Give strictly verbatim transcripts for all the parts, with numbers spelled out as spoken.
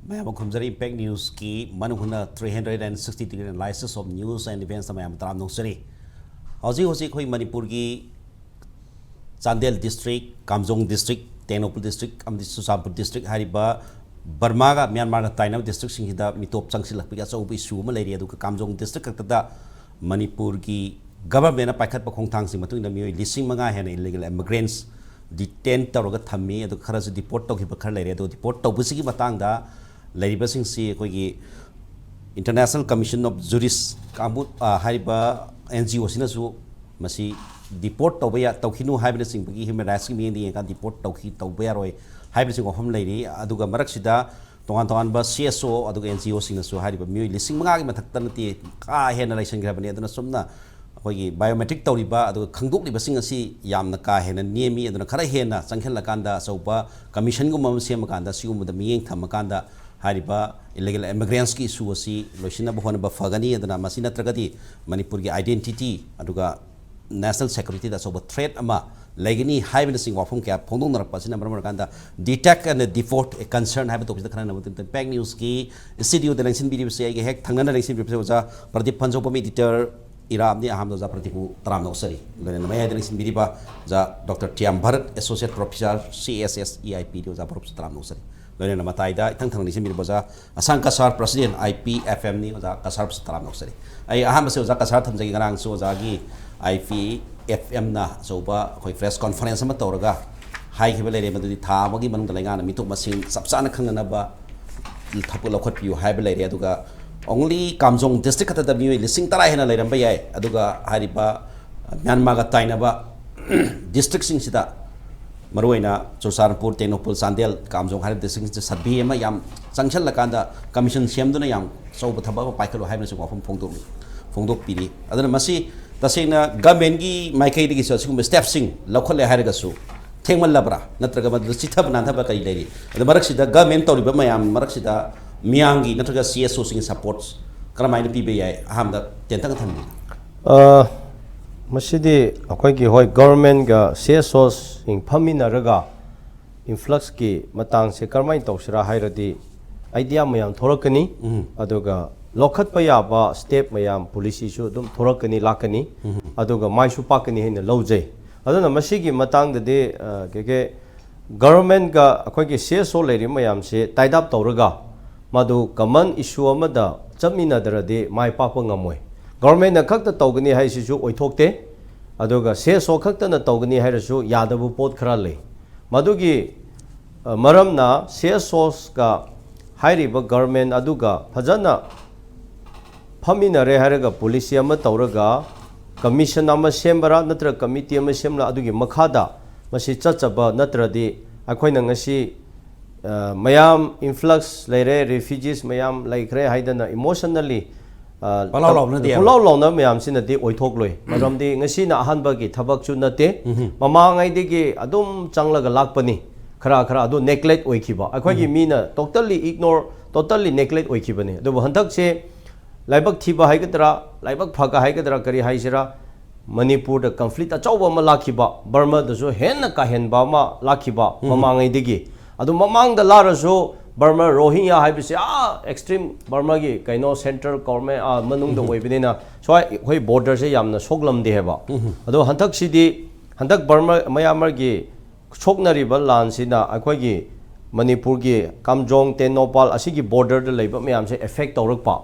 ꯃꯌꯥꯝ ꯈꯨꯝꯖꯔꯤ꯫ Impact Newsꯀꯤ ꯃꯅꯨꯡ ꯍꯨꯠꯅ three hundred and sixty degree analysis of news and events ꯃꯌꯥꯝ ꯇꯔꯥꯝꯅ ꯑꯣꯛꯆꯔꯤ꯫ ꯍꯧꯖꯤꯛ ꯍꯧꯖꯤꯛ ꯑꯩꯈꯣꯏ ꯃꯅꯤꯄꯨꯔꯒꯤ ꯆꯥꯟꯗꯦꯜ district, ꯀꯥꯝꯖꯣꯡ district, ꯇꯦꯡꯅꯧꯄꯜ district ꯑꯃꯗꯤ ꯆꯨꯔꯆꯥꯟꯄꯨꯔ district ꯍꯥꯏꯔꯤꯕ ꯕꯔꯃꯥꯒ ꯃ꯭ꯌꯥꯟꯃꯥꯔꯒ ꯇꯥꯏꯅꯕ districtꯁꯤꯡꯁꯤꯗ ꯃꯤꯇꯣꯞ ꯆꯪꯁꯤꯜꯂꯛꯄꯒꯤ ꯑꯆꯧꯕ issue ꯑꯃ ꯂꯩꯔꯤ꯫ ꯑꯗꯨꯒ ꯀꯥꯝꯖꯣꯡ district ꯈꯛꯇꯗ ꯃꯅꯤꯄꯨꯔꯒꯤ governmentꯅ ꯄꯥꯏꯈꯠꯄ ꯈꯣꯡꯊꯥꯡꯁꯤꯒꯤ ꯃꯇꯨꯡ ꯏꯟꯅ ꯃꯤꯑꯣꯏ ꯂꯤꯁꯤꯡ ꯃꯉꯥ ꯍꯦꯟꯅ illegal immigrants detain ꯇꯧꯔꯒ ꯊꯝꯃꯤ꯫ ꯑꯗꯨꯒ ꯈꯔꯁꯨ deport ꯇꯧꯈꯤꯕ ꯈꯔ ꯂꯩꯔꯦ꯫ ꯑꯗꯨꯒ deport ꯇꯧꯕꯁꯤꯒꯤ ꯃꯇꯥꯡꯗ ꯂꯩꯔꯤꯕꯁꯤꯡꯁꯤ ꯑꯩꯈꯣꯏꯒꯤ International Commission of Jurists ꯀꯥꯡꯕꯨ, ꯑ, ꯍꯥꯏꯔꯤꯕ NGOꯁꯤꯅꯁꯨ ꯃꯁꯤ deport ꯇꯧꯕ ꯌꯥ-, ꯇꯧꯈꯤꯅꯨ ꯍꯥꯏꯕꯅꯆꯤꯡꯕꯒꯤ, human rightsꯀꯤ ꯃꯤꯠꯌꯦꯡꯗ ꯌꯦꯡꯉꯀꯥꯟꯗ deport ꯇꯧꯈꯤ-, ꯇꯧꯕ ꯌꯥꯔꯣꯏ ꯍꯥꯏꯕꯅꯆꯤꯡꯕ ꯋꯥꯐꯝ ꯂꯩꯔꯤ꯫ ꯑꯗꯨꯒ ꯃꯔꯛꯁꯤꯗ ꯇꯣꯉꯥꯟ ꯇꯣꯉꯥꯟꯕ CSO ꯑꯗꯨꯒ NGOꯁꯤꯡꯅꯁꯨ ꯍꯥꯏꯔꯤꯕ ꯃꯤꯑꯣꯏ ꯂꯤꯁꯤꯡ ꯃꯉꯥꯒꯤ ꯃꯊꯛꯇ ꯅꯠꯇꯦ, ꯀꯥ ꯍꯦꯟꯅ ꯂꯩꯁꯟꯈ꯭ꯔꯕꯅꯤ꯫ ꯑꯗꯨꯅ ꯆꯨꯝꯅ ꯑꯩꯈꯣꯏꯒꯤ biometric ꯇꯧꯔꯤꯕ ꯑꯗꯨꯒ ꯈꯪꯗꯣꯛꯂꯤꯕꯁꯤꯡ ꯑꯁꯤ ꯌꯥꯝꯅ ꯀꯥ ꯍꯦꯟꯅ ꯅꯦꯝꯃꯤ꯫ ꯑꯗꯨꯅ ꯈꯔ ꯍꯦꯟꯅ ꯆꯪꯁꯤꯜꯂꯀꯥꯟꯗ ꯑꯆꯧꯕ commissionꯒꯨꯝꯕ ꯑꯃ ꯁꯦꯝꯃꯀꯥꯟꯗ ꯁꯤꯒꯨꯝꯕꯗ ꯃꯤꯠꯌꯦꯡ ꯊꯝꯃꯀꯥꯟꯗ ꯍꯥꯏꯔꯤꯕ illegal immigrantsꯀꯤ issue ꯑꯁꯤ ꯂꯣꯏꯁꯤꯟꯅꯕ ꯍꯣꯠꯅꯕ ꯐꯒꯅꯤ꯫ ꯑꯗꯨꯅ ꯃꯁꯤ ꯅꯠꯇ꯭ꯔꯒꯗꯤ ꯃꯅꯤꯄꯨꯔꯒꯤ identity ꯑꯗꯨꯒ national securityꯗ ꯑꯆꯧꯕ threat ꯑꯃ ꯂꯩꯒꯅꯤ ꯍꯥꯏꯕꯅꯆꯤꯡꯕ ꯋꯥꯐꯝ ꯀꯌꯥ ꯐꯣꯡꯗꯣꯛꯅꯔꯛꯄ ꯑꯁꯤꯅ ꯃꯔꯝ ꯑꯣꯏꯔꯀꯥꯟꯗ Detect and Devote a Concern ꯍꯥꯏꯕ topic ꯁꯤꯗ ꯈꯟꯅꯅꯕ ꯃꯇꯝꯗ Impact Newsꯀꯤ studioꯗ ꯂꯦꯡꯁꯤꯟꯕꯤꯔꯤꯕꯁꯤ ꯑꯩꯒꯤ ꯍꯦꯛ ꯊꯪꯅꯅ ꯂꯦꯡꯁꯤꯟꯕꯤꯔꯤꯕꯁꯤ ꯑꯣꯖꯥ ꯄ꯭ꯔꯗꯤꯞ ꯐꯟꯖꯧꯕꯝ, editor ꯏꯔꯥꯕꯅꯤ꯫ ꯑꯍꯥꯟꯕꯗ ꯑꯣꯖꯥ ꯄ꯭ꯔꯗꯤꯞꯄꯨ ꯇꯔꯥꯝꯅ ꯑꯣꯛꯆꯔꯤ꯫ ꯂꯣꯏꯅꯅ ꯃꯌꯥꯏꯗ ꯂꯦꯡꯁꯤꯟꯕꯤꯔꯤꯕ ꯑꯣꯖꯥ ꯗꯣꯛꯇꯔ ꯇꯤꯌꯥꯝ ꯚꯔꯠ, associate professor, CSSEIPꯅꯤ꯫ ꯑꯣꯖꯥ ꯚꯔꯠꯄꯨꯁꯨ ꯇꯔꯥꯝꯅ ꯑꯣꯛꯆꯔꯤ꯫ ꯂꯣꯏꯅꯅ ꯃꯇꯥꯏꯗ ꯏꯊꯪ ꯊꯪꯅ ꯂꯦꯡꯁꯤꯟꯕꯤꯔꯤꯕ ꯑꯣꯖꯥ ꯑꯁꯥꯡ ꯀꯁꯥꯔ, president IPFMꯅꯤ꯫ ꯑꯣꯖꯥ ꯀꯁꯥꯔꯕꯨꯁꯨ ꯇꯔꯥꯝꯅ ꯑꯣꯛꯆꯔꯤ꯫ ꯑꯩ ꯑꯍꯥꯟꯕꯁꯦ ꯑꯣꯖꯥ ꯀꯁꯥꯔ ꯊꯝꯖꯒꯦ꯫ ꯉꯔꯥꯡꯁꯨ ꯑꯣꯖꯥꯒꯤ IPFMꯅ ꯑꯆꯧꯕ ꯑꯩꯈꯣꯏ press conference ꯑꯃ ꯇꯧꯔꯒ ꯍꯥꯏꯈꯤꯕ ꯂꯩꯔꯦ, ꯃꯗꯨꯗꯤ ꯊꯥ ꯑꯃꯒꯤ ꯃꯅꯨꯡꯗ ꯂꯩꯉꯥꯛꯅ ꯃꯤꯇꯣꯞ ꯃꯁꯤꯡ ꯆꯞ ꯆꯥꯅ ꯈꯪꯅꯅꯕ ꯊꯕꯛ ꯂꯧꯈꯠꯄꯤꯌꯨ ꯍꯥꯏꯕ ꯂꯩꯔꯦ꯫ ꯑꯗꯨꯒ only ꯀꯥꯝꯖꯣꯡ district ꯈꯛꯇꯗ ꯃꯤꯑꯣꯏ ꯂꯤꯁꯤꯡ ꯇꯔꯥ ꯍꯦꯟꯅ ꯂꯩꯔꯝꯕ ꯌꯥꯏ꯫ ꯑꯗꯨꯒ ꯍꯥꯏꯔꯤꯕ ꯃ꯭ꯌꯥꯟꯃꯥꯔꯒ ꯇꯥꯏꯅꯕ districtꯁꯤꯡꯁꯤꯗ, ꯃꯔꯨꯑꯣꯏꯅ ꯆꯨꯔꯆꯥꯟꯄꯨꯔ, ꯇꯦꯡꯅꯧꯄꯜ, ꯆꯥꯟꯗꯦꯜ, ꯀꯥꯝꯖꯣꯡ ꯍꯥꯏꯔꯤꯕ districtꯁꯤꯡꯁꯤꯗ survey ꯑꯃ ꯌꯥꯝ ꯆꯪꯁꯤꯜꯂꯀꯥꯟꯗ commission ꯁꯦꯝꯗꯨꯅ ꯌꯥꯝ ꯑꯆꯧꯕ ꯊꯕꯛ ꯑꯃ ꯄꯥꯏꯈꯠꯂꯨ ꯍꯥꯏꯕꯅꯁꯨ ꯋꯥꯐꯝ ꯐꯣꯡꯗꯣꯛꯂꯤ, ꯐꯣꯡꯗꯣꯛꯄꯤꯔꯤ꯫ ꯑꯗꯨꯅ ꯃꯁꯤ ꯇꯁꯦꯡꯅ governmentꯀꯤ ꯃꯥꯏꯀꯩꯗꯒꯤꯁꯨ ꯑꯁꯤꯒꯨꯝꯕ stepꯁꯤꯡ ꯂꯧꯈꯠꯂꯦ ꯍꯥꯏꯔꯒꯁꯨ ꯊꯦꯡꯃꯜꯂꯕ꯭ꯔꯥ, ꯅꯠꯇ꯭ꯔꯒ ꯃꯗꯨꯗ ꯆꯤꯊꯕ ꯅꯥꯟꯊꯕ ꯀꯔꯤ ꯂꯩꯔꯤ? ꯑꯗ ꯃꯔꯛꯁꯤꯗ government ꯇꯧꯔꯤꯕ ꯃꯌꯥꯝ ꯃꯔꯛꯁꯤꯗ ꯃꯤꯌꯥꯝꯒꯤ ꯅꯠꯇ꯭ꯔꯒ CSOꯁꯤꯡꯒꯤ supports ꯀꯔꯝꯍꯥꯏꯅ ꯄꯤꯕ ꯌꯥꯏ? ꯑꯍꯥꯟꯕꯗ ꯇꯦꯟꯇꯪ ꯊꯝꯕꯤꯌꯨ꯫ ꯑ, ꯃꯁꯤꯗꯤ ꯑꯩꯈꯣꯏꯒꯤ, ꯍꯣꯏ, governmentꯒ CSOꯁꯤꯡ ꯐꯝꯃꯤꯟꯅꯔꯒ influxꯀꯤ ꯃꯇꯥꯡꯁꯦ ꯀꯔꯝꯍꯥꯏꯅ ꯇꯧꯁꯤꯔꯥ ꯍꯥꯏꯔꯗꯤ, ꯑꯥꯏꯗꯤꯌꯥ ꯃꯌꯥꯝ ꯊꯣꯔꯛꯀꯅꯤ꯫ ꯑꯗꯨꯒ ꯂꯧꯈꯠꯄ ꯌꯥꯕ ꯁ꯭ꯇꯦꯞ ꯃꯌꯥꯝ, ꯄꯣꯂꯤꯁꯤꯁꯨ ꯑꯗꯨꯝ ꯊꯣꯔꯛꯀꯅꯤ, ꯂꯥꯛꯀꯅꯤ꯫ ꯑꯗꯨꯒ ꯃꯥꯏꯁꯨ ꯄꯥꯛꯀꯅꯤ ꯍꯥꯏꯅ ꯂꯧꯖꯩ꯫ ꯑꯗꯨꯅ ꯃꯁꯤꯒꯤ ꯃꯇꯥꯡꯗꯗꯤ, ꯑ, ꯀꯩ ꯀꯩ, ꯒꯚꯔꯟꯃꯦꯟꯠꯒ ꯑꯩꯈꯣꯏꯒꯤ ꯁꯤ ꯑꯦꯁ ꯑꯣ ꯂꯩꯔꯤꯕ ꯃꯌꯥꯝꯁꯤ ꯇꯥꯏꯠ ꯑꯞ ꯇꯧꯔꯒ ꯃꯗꯨ ꯀꯃꯟ ꯏꯁꯨ ꯑꯃꯗ ꯆꯠꯃꯤꯟꯅꯗ꯭ꯔꯗꯤ ꯃꯥꯏ ꯄꯥꯛꯄ ꯉꯝꯃꯣꯏ꯫ ꯒꯚꯔꯟꯃꯦꯟꯠꯅ ꯈꯛꯇ ꯇꯧꯒꯅꯤ ꯍꯥꯏꯁꯤꯁꯨ ꯑꯣꯏꯊꯣꯛꯇꯦ꯫ ꯑꯗꯨꯒ ꯁꯤ ꯑꯦꯁ ꯑꯣ ꯈꯛꯇꯅ ꯇꯧꯒꯅꯤ ꯍꯥꯏꯔꯁꯨ ꯌꯥꯗꯕ ꯄꯣꯠ ꯈꯔ ꯂꯩ꯫ ꯃꯗꯨꯒꯤ, ꯑ, ꯃꯔꯝꯅ ꯁꯤ ꯑꯦꯁ ꯑꯣꯁꯀ ꯍꯥꯏꯔꯤꯕ ꯒꯚꯔꯟꯃꯦꯟꯠ ꯑꯗꯨꯒ ꯐꯖꯅ ꯐꯝꯃꯤꯟꯅꯔꯦ ꯍꯥꯏꯔꯒ ꯄꯣꯂꯤꯁꯤ ꯑꯃ ꯇꯧꯔꯒ ꯀꯃꯤꯁꯟ ꯑꯃ ꯁꯦꯝꯕꯔꯥ ꯅꯠꯇ꯭ꯔꯒ ꯀꯃꯤꯇꯤ ꯑꯃ ꯁꯦꯝꯂ ꯑꯗꯨꯒꯤ ꯃꯈꯥꯗ ꯃꯁꯤ ꯆꯠꯆꯕ ꯅꯠꯇ꯭ꯔꯗꯤ ꯑꯩꯈꯣꯏꯅ ꯉꯁꯤ, ꯑ, ꯃꯌꯥꯝ ꯏꯟꯐ꯭ꯂꯛꯁ ꯂꯩꯔꯦ, ꯔꯤꯐ꯭ꯌꯨꯖꯤꯁ ꯃꯌꯥꯝ ꯂꯩꯈ꯭ꯔꯦ ꯍꯥꯏꯗꯅ ꯏꯃꯣꯁꯅꯦꯜꯂꯤ, ꯑ, ꯄꯪꯂꯥꯎ ꯂꯥꯎꯅꯗꯦꯕ꯫ ꯄꯪꯂꯥꯎ ꯂꯥꯎꯅꯕ ꯃꯌꯥꯝꯁꯤꯅꯗꯤ ꯑꯣꯏꯊꯣꯛꯂꯣꯏ꯫ ꯃꯔꯝꯗꯤ ꯉꯁꯤꯅ ꯑꯍꯥꯟꯕꯒꯤ ꯊꯕꯛꯁꯨ ꯅꯠꯇꯦ꯫ ꯃꯃꯥꯡꯉꯩꯗꯒꯤ ꯑꯗꯨꯝ ꯆꯪꯂꯒ ꯂꯥꯛꯄꯅꯤ꯫ ꯈꯔ ꯈꯔ ꯑꯗꯨ ꯅꯦꯒ꯭ꯂꯦꯛ ꯑꯣꯏꯈꯤꯕ꯫ ꯑꯩꯈꯣꯏꯒꯤ ꯃꯤꯅ ꯇꯣꯇꯜꯂꯤ ꯏꯒꯅꯣꯔ, ꯇꯣꯇꯜꯂꯤ ꯅꯦꯒ꯭ꯂꯦꯛ ꯑꯣꯏꯈꯤꯕꯅꯤ꯫ ꯑꯗꯨꯕꯨ ꯍꯟꯗꯛꯁꯦ ꯂꯥꯏꯕꯛ ꯊꯤꯕ ꯍꯥꯏꯒꯗ꯭ꯔꯥ, ꯂꯥꯏꯕꯛ ꯐꯕ ꯍꯥꯏꯒꯗ꯭ꯔꯥ, ꯀꯔꯤ ꯍꯥꯏꯁꯤꯔꯥ, ꯃꯅꯤꯄꯨꯔꯗ ꯀꯟꯐ꯭ꯂꯤꯛ ꯑꯆꯧꯕ ꯑꯃ ꯂꯥꯛꯈꯤꯕ, ꯕꯔꯃꯥꯗꯁꯨ ꯍꯦꯟꯅ ꯀꯥꯍꯦꯟꯕ ꯑꯃ ꯂꯥꯛꯈꯤꯕ ꯃꯃꯥꯡꯉꯩꯗꯒꯤ꯫ ꯑꯗꯨ ꯃꯃꯥꯡꯗ ꯂꯥꯛꯔꯁꯨ ꯕꯔꯃꯥ ꯔꯣꯍꯤꯡꯌꯥ ꯍꯥꯏꯕꯁꯤ, ꯑꯥ, ꯑꯦꯛꯁꯇ꯭ꯔꯤꯝ ꯕꯔꯃꯥꯒꯤ ꯀꯩꯅꯣ ꯁꯦꯟꯇ꯭ꯔꯦꯜ ꯒꯣꯔꯃꯦꯟ, ꯑꯥ, ꯃꯅꯨꯡꯗ ꯑꯣꯏꯕꯅꯤꯅ ꯁ꯭ꯋꯥꯏ ꯑꯩꯈꯣꯏ ꯕꯣꯔꯗꯔꯁꯦ ꯌꯥꯝꯅ ꯁꯣꯛꯂꯝꯗꯦ ꯍꯥꯏꯕ꯫ ꯑꯗꯣ ꯍꯟꯗꯛꯁꯤꯗꯤ, ꯍꯟꯗꯛ ꯕꯔꯃꯥ ꯃꯌꯥꯃꯔꯒꯤ ꯁꯣꯛꯅꯔꯤꯕ ꯂꯥꯟꯁꯤꯅ ꯑꯩꯈꯣꯏꯒꯤ ꯃꯅꯤꯄꯨꯔꯒꯤ ꯀꯥꯝꯖꯣꯡ, ꯇꯦꯡꯅꯧꯄꯥꯜ ꯑꯁꯤꯒꯤ ꯕꯣꯔꯗꯔꯗ ꯂꯩꯕ ꯃꯌꯥꯝꯁꯦ ꯑꯦꯐꯦꯛ ꯇꯧꯔꯛꯄ꯫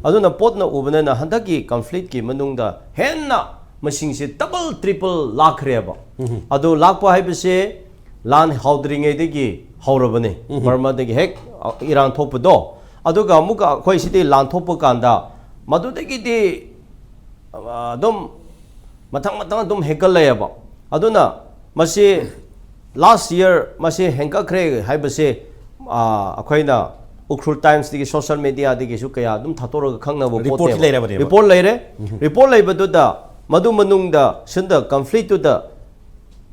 ꯑꯗꯨꯅ ꯄꯣꯠꯅ ꯎꯕꯅꯤꯅ ꯍꯟꯗꯛꯀꯤ ꯀꯟꯐ꯭ꯂꯤꯛꯀꯤ ꯃꯅꯨꯡꯗ ꯍꯦꯟꯅ ꯃꯁꯤꯡꯁꯦ ꯗꯕꯜ ꯇ꯭ꯔꯤꯄꯜ ꯂꯥꯛꯈ꯭ꯔꯦꯕ꯫ ꯑꯗꯨ ꯂꯥꯛꯄ ꯍꯥꯏꯕꯁꯦ ꯂꯥꯟ ꯍꯧꯗ꯭ꯔꯤꯉꯩꯗꯒꯤ ꯍꯧꯔꯕꯅꯦ, ꯕꯔꯃꯥꯗꯒꯤ ꯍꯦꯛ ꯏꯔꯥꯡ ꯊꯣꯛꯄꯗꯣ꯫ ꯑꯗꯨꯒ ꯑꯃꯨꯛꯀ ꯑꯩꯈꯣꯏ ꯁꯤꯗꯤ ꯂꯥꯟ ꯊꯣꯛꯄ ꯀꯥꯟꯗ ꯃꯗꯨꯗꯒꯤꯗꯤ ꯑꯗꯨꯝ ꯃꯊꯪ ꯃꯊꯪ ꯑꯗꯨꯝ ꯍꯦꯟꯒꯠꯂꯛꯑꯦꯕ꯫ ꯑꯗꯨꯅ ꯃꯁꯤ ꯂꯥꯁ ꯌꯔ ꯃꯁꯤ ꯍꯦꯟꯒꯠꯈ꯭ꯔꯦ ꯍꯥꯏꯕꯁꯦ, ꯑ, ꯑꯩꯈꯣꯏꯅ ꯎꯈ꯭ꯔꯨꯜ ꯇꯥꯏꯝꯁꯇꯒꯤ, ꯁꯣꯁꯤꯌꯦꯜ ꯃꯦꯗꯤꯌꯥꯗꯒꯤꯁꯨ ꯀꯌꯥ ꯑꯗꯨꯝ ꯊꯥꯗꯣꯔꯒ ꯈꯪꯅꯕ ꯔꯤꯄꯣꯔꯠꯁꯤ ꯄꯣꯠꯅꯦꯕ꯫ ꯂꯩꯔꯕꯅꯦꯕ꯫ ꯔꯤꯄꯣꯔꯠ ꯂꯩꯔꯦ꯫ ꯔꯤꯄꯣꯔꯠ ꯂꯩꯕꯗꯨꯗ ꯃꯗꯨ ꯃꯅꯨꯡꯗ ꯁꯤꯟꯗ ꯀꯟꯐ꯭ꯂꯤꯛꯇꯨꯗ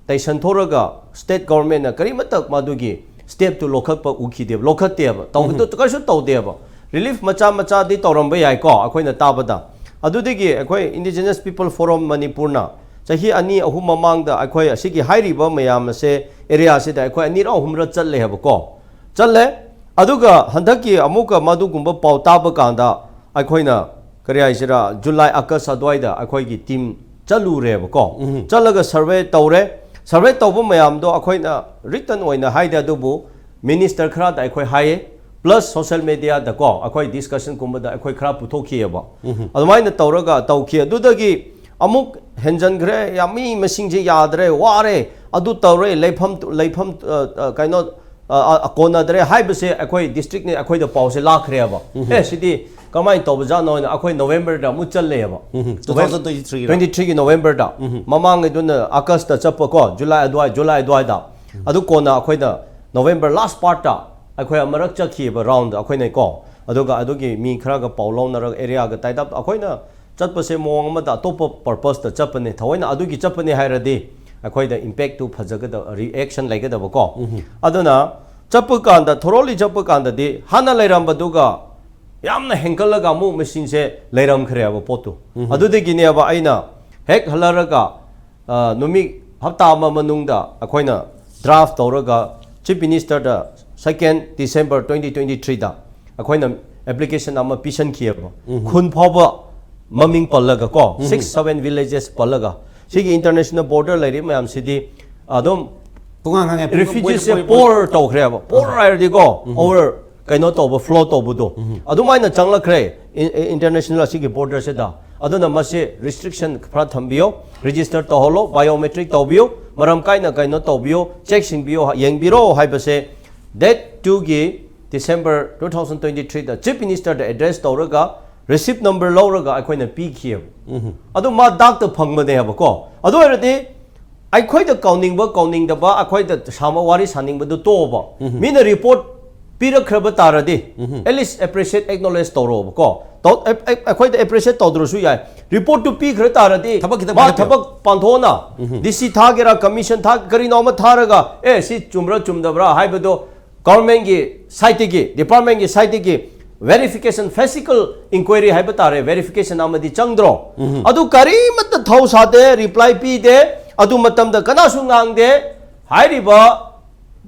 ꯇꯩꯁꯟꯊꯣꯔꯒ ꯁ꯭ꯇꯦꯠ ꯒꯣꯔꯃꯦꯟꯅ ꯀꯔꯤꯃꯠꯇ ꯃꯗꯨꯒꯤ ꯁ꯭ꯇꯦꯞꯇꯨ ꯂꯧꯈꯠꯄ ꯎꯈꯤꯗꯦꯕ, ꯂꯧꯈꯠꯇꯦꯕ, ꯇꯧꯕꯗꯨ ꯀꯔꯤꯁꯨ ꯇꯧꯗꯦꯕ꯫ ꯔꯤꯂꯤꯐ ꯃꯆꯥ ꯃꯆꯥꯗꯤ ꯇꯧꯔꯝꯕ ꯌꯥꯏꯀꯣ, ꯑꯩꯈꯣꯏꯅ ꯇꯥꯕꯗ꯫ ꯑꯗꯨꯗꯒꯤ ꯑꯩꯈꯣꯏ ꯏꯟꯗꯤꯖꯤꯅꯁ ꯄꯤꯄꯜ ꯐꯣꯔꯝ ꯃꯅꯤꯄꯨꯔꯅ ꯆꯍꯤ ꯑꯅꯤ ꯑꯍꯨꯝ ꯃꯃꯥꯡꯗ ꯑꯩꯈꯣꯏ ꯑꯁꯤꯒꯤ ꯍꯥꯏꯔꯤꯕ ꯃꯌꯥꯝ ꯑꯁꯦ ꯑꯦꯔꯤꯌꯥꯁꯤꯗ ꯑꯩꯈꯣꯏ ꯑꯅꯤꯔꯛ ꯑꯍꯨꯝꯔꯛ ꯆꯠꯂꯦ ꯍꯥꯏꯕꯀꯣ꯫ ꯆꯠꯂꯦ꯫ ꯑꯗꯨꯒ ꯍꯟꯗꯛꯀꯤ ꯑꯃꯨꯛꯀ ꯃꯗꯨꯒꯨꯝꯕ ꯄꯥꯎ ꯇꯥꯕ ꯀꯥꯟꯗ ꯑꯩꯈꯣꯏꯅ, ꯀꯔꯤ ꯍꯥꯏꯁꯤꯔꯥ, ꯖꯨꯂꯥꯏ ꯑꯥꯒꯁ ꯑꯗꯨꯋꯥꯏꯗ ꯑꯩꯈꯣꯏꯒꯤ ꯇꯤꯝ ꯆꯠꯂꯨꯔꯦꯕꯀꯣ꯫ ꯎꯝ꯫ ꯆꯠꯂꯒ ꯁꯔꯚꯦ ꯇꯧꯔꯦ꯫ ꯁꯔꯚꯦ ꯇꯧꯕ ꯃꯌꯥꯝꯗꯣ ꯑꯩꯈꯣꯏꯅ ꯔꯤꯇꯟ ꯑꯣꯏꯅ ꯍꯥꯏꯗꯦ, ꯑꯗꯨꯕꯨ ꯃꯤꯅꯤꯁꯇꯔ ꯈꯔꯗ ꯑꯩꯈꯣꯏ ꯍꯥꯏꯌꯦ, ꯄ꯭ꯂꯁ ꯁꯣꯁꯦꯜ ꯃꯦꯗꯤꯌꯥꯗꯀꯣ ꯑꯩꯈꯣꯏ ꯗꯤꯁꯀꯁꯟꯒꯨꯝꯕꯗ ꯑꯩꯈꯣꯏ ꯈꯔ ꯄꯨꯊꯣꯛꯈꯤꯑꯕ꯫ ꯎꯝ꯫ ꯑꯗꯨꯃꯥꯏꯅ ꯇꯧꯔꯒ ꯇꯧꯈꯤ꯫ ꯑꯗꯨꯗꯒꯤ ꯑꯃꯨꯛ ꯍꯦꯟꯖꯟꯈ꯭ꯔꯦ, ꯌꯥꯝ ꯃꯤ ꯃꯁꯤꯡꯁꯦ ꯌꯥꯗ꯭ꯔꯦ, ꯋꯥꯔꯦ, ꯑꯗꯨ ꯇꯧꯔꯦ, ꯂꯩꯐꯝ, ꯂꯩꯐꯝ, ꯑ, ꯑ, ꯀꯩꯅꯣ, ꯑ, ꯑ, ꯀꯣꯟꯅꯗ꯭ꯔꯦ ꯍꯥꯏꯕꯁꯦ ꯑꯩꯈꯣꯏ ꯗꯤꯁꯇ꯭ꯔꯤꯛꯅ ꯑꯩꯈꯣꯏꯗ ꯄꯥꯎꯁꯦ ꯂꯥꯛꯈ꯭ꯔꯦꯕ꯫ ꯎꯝ꯫ ꯑꯦ, ꯁꯤꯗꯤ ꯀꯃꯥꯏꯅ ꯇꯧꯕꯖꯥꯠꯅꯣ ꯍꯥꯏꯅ ꯑꯩꯈꯣꯏ ꯅꯣꯕꯦꯝꯕꯔꯗ ꯑꯃꯨꯛ ꯆꯠꯂꯦꯕ꯫ ꯎꯝ꯫ ꯇꯨ ꯊꯥꯎꯖꯟ ꯇ꯭ꯋꯦꯟꯇꯤ ꯊ꯭ꯔꯤꯒꯤꯔꯣ? ꯇ꯭ꯋꯦꯟꯇꯤ ꯊ꯭ꯔꯤꯒꯤ ꯅꯣꯕꯦꯝꯕꯔꯗ꯫ ꯎꯝ꯫ ꯃꯃꯥꯡꯒꯤꯗꯨꯅ ꯑꯥꯒꯁꯇ ꯆꯠꯄꯀꯣ, ꯖꯨꯂꯥꯏ ꯑꯗꯨꯋꯥꯏ, ꯖꯨꯂꯥꯏ ꯑꯗꯨꯋꯥꯏꯗ꯫ ꯎꯝ꯫ ꯑꯗꯨ ꯀꯣꯟꯅ ꯑꯩꯈꯣꯏꯅ ꯅꯣꯕꯦꯝꯕꯔ ꯂꯥꯁ ꯄꯥꯔꯠꯇ ꯑꯩꯈꯣꯏ ꯑꯃꯔꯛ ꯆꯠꯈꯤꯕ ꯔꯥꯎꯟꯗ ꯑꯩꯈꯣꯏꯅꯀꯣ꯫ ꯑꯗꯨꯒ ꯑꯗꯨꯒꯤ ꯃꯤ ꯈꯔꯒ ꯄꯥꯎ ꯂꯧꯅꯔꯒ ꯑꯦꯔꯤꯌꯥꯒ ꯇꯥꯏꯠ ꯑꯞ ꯑꯩꯈꯣꯏꯅ ꯆꯠꯄꯁꯦ ꯃꯑꯣꯡ ꯑꯃꯗ ꯑꯇꯣꯞꯄ ꯄꯔꯄꯁꯇ ꯆꯠꯄꯅꯦ꯫ ꯊꯑꯣꯏꯅ ꯑꯗꯨꯒꯤ ꯆꯠꯄꯅꯦ ꯍꯥꯏꯔꯗꯤ ꯑꯩꯈꯣꯏꯗ ꯏꯝꯄꯦꯛꯇꯨ ꯐꯖꯒꯗꯕ, ꯔꯤꯑꯦꯛꯁꯟ ꯂꯩꯒꯗꯕꯀꯣ꯫ ꯎꯝ꯫ ꯑꯗꯨꯅ ꯆꯠꯄ ꯀꯥꯟꯗ, ꯊꯣꯔꯣꯂꯤ ꯆꯠꯄ ꯀꯥꯟꯗꯗꯤ ꯍꯥꯟꯅ ꯂꯩꯔꯝꯕꯗꯨꯒ ꯌꯥꯝꯅ ꯍꯦꯟꯒꯠꯂꯒ ꯑꯃꯨꯛ ꯃꯦꯆꯤꯟꯁꯦ ꯂꯩꯔꯝꯈ꯭ꯔꯦꯕ ꯄꯣꯠꯇꯨ꯫ ꯎꯝ꯫ ꯑꯗꯨꯗꯒꯤꯅꯦꯕ ꯑꯩꯅ ꯍꯦꯛ ꯍꯜꯂꯔꯒ, ꯑ, ꯅꯨꯃꯤꯠ ꯍꯞꯇꯥ ꯑꯃ ꯃꯅꯨꯡꯗ ꯑꯩꯈꯣꯏꯅ ꯗ꯭ꯔꯥꯐ ꯇꯧꯔꯒ ꯆꯤꯐ ꯃꯤꯅꯤꯁꯇꯔꯗ ꯁꯦꯀꯦꯟ ꯗꯤꯁꯦꯝꯕꯔ ꯇ꯭ꯋꯦꯟꯇꯤ ꯇ꯭ꯋꯦꯟꯇꯤ ꯊ꯭ꯔꯤꯗ ꯑꯩꯈꯣꯏꯅ ꯑꯦꯄ꯭ꯂꯤꯀꯦꯁꯟ ꯑꯃ ꯄꯤꯁꯟꯈꯤꯑꯕ꯫ ꯎꯝ꯫ ꯈꯨꯟ ꯐꯥꯎꯕ ꯃꯃꯤꯡ ꯄꯜꯂꯒ ꯀꯣ, ꯎꯝ꯫ ꯁꯤꯛꯁ ꯁꯚꯦꯟ ꯚꯤꯂꯦꯖꯦꯁ ꯄꯜꯂꯒ, ꯁꯤꯒꯤ ꯏꯟꯇꯔꯅꯦꯁꯅꯦꯜ ꯕꯣꯔꯗꯔ ꯂꯩꯔꯤꯕ ꯃꯌꯥꯝꯁꯤꯗꯤ ꯑꯗꯨꯝ ꯇꯣꯉꯥꯟ ꯉꯥꯡꯉꯦ꯫ ꯔꯤꯐ꯭ꯌꯨꯖꯤꯁꯦ ꯄꯣꯔ ꯇꯧꯈ꯭ꯔꯦꯕ꯫ ꯄꯣꯔ ꯍꯥꯏꯔꯗꯤꯀꯣ, ꯎꯝ꯫ ꯑꯣꯚꯔ ꯀꯩꯅꯣ ꯇꯧꯕ, ꯐ꯭ꯂꯣ ꯇꯧꯕꯗꯣ, ꯎꯝ꯫ ꯑꯗꯨꯃꯥꯏꯅ ꯆꯪꯂꯛꯈ꯭ꯔꯦ ꯏꯟ-, ꯏꯟ-, ꯏꯟꯇꯔꯅꯦꯁꯅꯦꯜ ꯑꯁꯤꯒꯤ ꯕꯣꯔꯗꯔꯁꯤꯗ꯫ ꯑꯗꯨꯅ ꯃꯁꯤ ꯔꯤꯁꯇ꯭ꯔꯤꯛꯁꯟ ꯈꯔ ꯊꯝꯕꯤꯌꯣ, ꯔꯦꯖꯤꯁꯇꯔ ꯇꯧꯍꯜꯂꯣ, ꯕꯥꯏꯑꯣꯃꯦꯇ꯭ꯔꯤꯛ ꯇꯧꯕꯤꯌꯨ, ꯃꯔꯝ ꯀꯥꯏꯅ ꯀꯩꯅꯣ ꯇꯧꯕꯤꯌꯨ, ꯆꯦꯛ ꯁꯤꯡꯕꯤꯌꯨ, ꯌꯦꯡꯕꯤꯔꯣ ꯍꯥꯏꯕꯁꯦ ꯗꯦꯠ ꯇꯨꯒꯤ ꯗꯤꯁꯦꯝꯕꯔ ꯇꯨ ꯊꯥꯎꯖꯟ ꯇ꯭ꯋꯦꯟꯇꯤ ꯊ꯭ꯔꯤꯗ ꯆꯤꯐ ꯃꯤꯅꯤꯁꯇꯔꯗ ꯑꯦꯗ꯭ꯔꯦꯁ ꯇꯧꯔꯒ ꯔꯤꯁꯤꯞ ꯅꯝꯕꯔ ꯂꯧꯔꯒ ꯑꯩꯈꯣꯏꯅ ꯄꯤꯈꯤꯑꯕ꯫ ꯎꯝ꯫ ꯑꯗꯨ ꯃꯥ ꯗꯥꯛꯇ ꯐꯪꯕꯅꯦꯕꯀꯣ꯫ ꯑꯗꯨ ꯑꯣꯏꯔꯗꯤ ꯑꯩꯈꯣꯏꯗ ꯀꯧꯅꯤꯡꯕ ꯀꯧꯅꯤꯡꯗꯕ ꯑꯩꯈꯣꯏꯗ ꯁꯥꯃ-, ꯋꯥꯔꯤ ꯁꯥꯅꯤꯡꯕꯗꯨ ꯇꯣꯛꯑꯣꯕ꯫ ꯎꯝ꯫ ꯃꯤꯅ ꯔꯤꯄꯣꯔꯠ ꯄꯤꯔꯛꯈ꯭ꯔꯕ ꯇꯥꯔꯗꯤ, ꯎꯝ꯫ ꯑꯦꯠꯂꯤꯁ ꯑꯦꯄ꯭ꯔꯤꯁꯤꯌꯦꯠ, ꯑꯦꯛꯅꯣꯂꯦꯖ ꯇꯧꯔꯛꯑꯣꯕꯀꯣ꯫ ꯇꯧ-, ꯑꯦ-, ꯑꯦ-, ꯑꯩꯈꯣꯏꯗ ꯑꯦꯄ꯭ꯔꯤꯁꯤꯌꯦꯠ ꯇꯧꯗ꯭ꯔꯁꯨ ꯌꯥꯏ꯫ ꯔꯤꯄꯣꯔꯠꯇꯨ ꯄꯤꯈ꯭ꯔ ꯇꯥꯔꯗꯤ ꯊꯕꯛ ꯈꯤꯇꯪ ꯃꯥ ꯄꯥꯏꯈꯠꯄꯤꯌꯣ꯫ ꯊꯕꯛ ꯄꯥꯡꯊꯣꯛꯑꯅ, ꯎꯝ꯫ ꯗꯤ ꯁꯤ ꯊꯥꯒꯦꯔꯥ, ꯀꯃꯤꯁꯟ ꯊꯥ-, ꯀꯔꯤꯅꯣ ꯑꯃ ꯊꯥꯔꯒ, ꯑꯦ, ꯁꯤ ꯆꯨꯝꯕ꯭ꯔꯥ ꯆꯨꯝꯗꯕ꯭ꯔꯥ ꯍꯥꯏꯕꯗꯣ ꯒꯚꯔꯟꯃꯦꯟꯒꯤ ꯁꯥꯏꯠꯇꯒꯤ, ꯗꯤꯄꯥꯔꯠꯃꯦꯟꯒꯤ ꯁꯥꯏꯠꯇꯒꯤ ꯚꯦꯔꯤꯐꯤꯀꯦꯁꯟ, ꯐꯤꯖꯤꯀꯦꯜ ꯏꯟꯀ꯭ꯋꯥꯏꯔꯤ ꯍꯥꯏꯕ ꯇꯥꯔꯦ, ꯚꯦꯔꯤꯐꯤꯀꯦꯁꯟ ꯑꯃꯗꯤ ꯆꯪꯗ꯭ꯔꯣ? ꯎꯝ꯫ ꯑꯗꯨ ꯀꯔꯤꯃꯠꯇ ꯊꯧ ꯁꯥꯗꯦ, ꯔꯤꯄ꯭ꯂꯥꯏ ꯄꯤꯗꯦ, ꯑꯗꯨ ꯃꯇꯝꯗ ꯀꯅꯥꯁꯨ ꯉꯥꯡꯗꯦ꯫ ꯍꯥꯏꯔꯤꯕ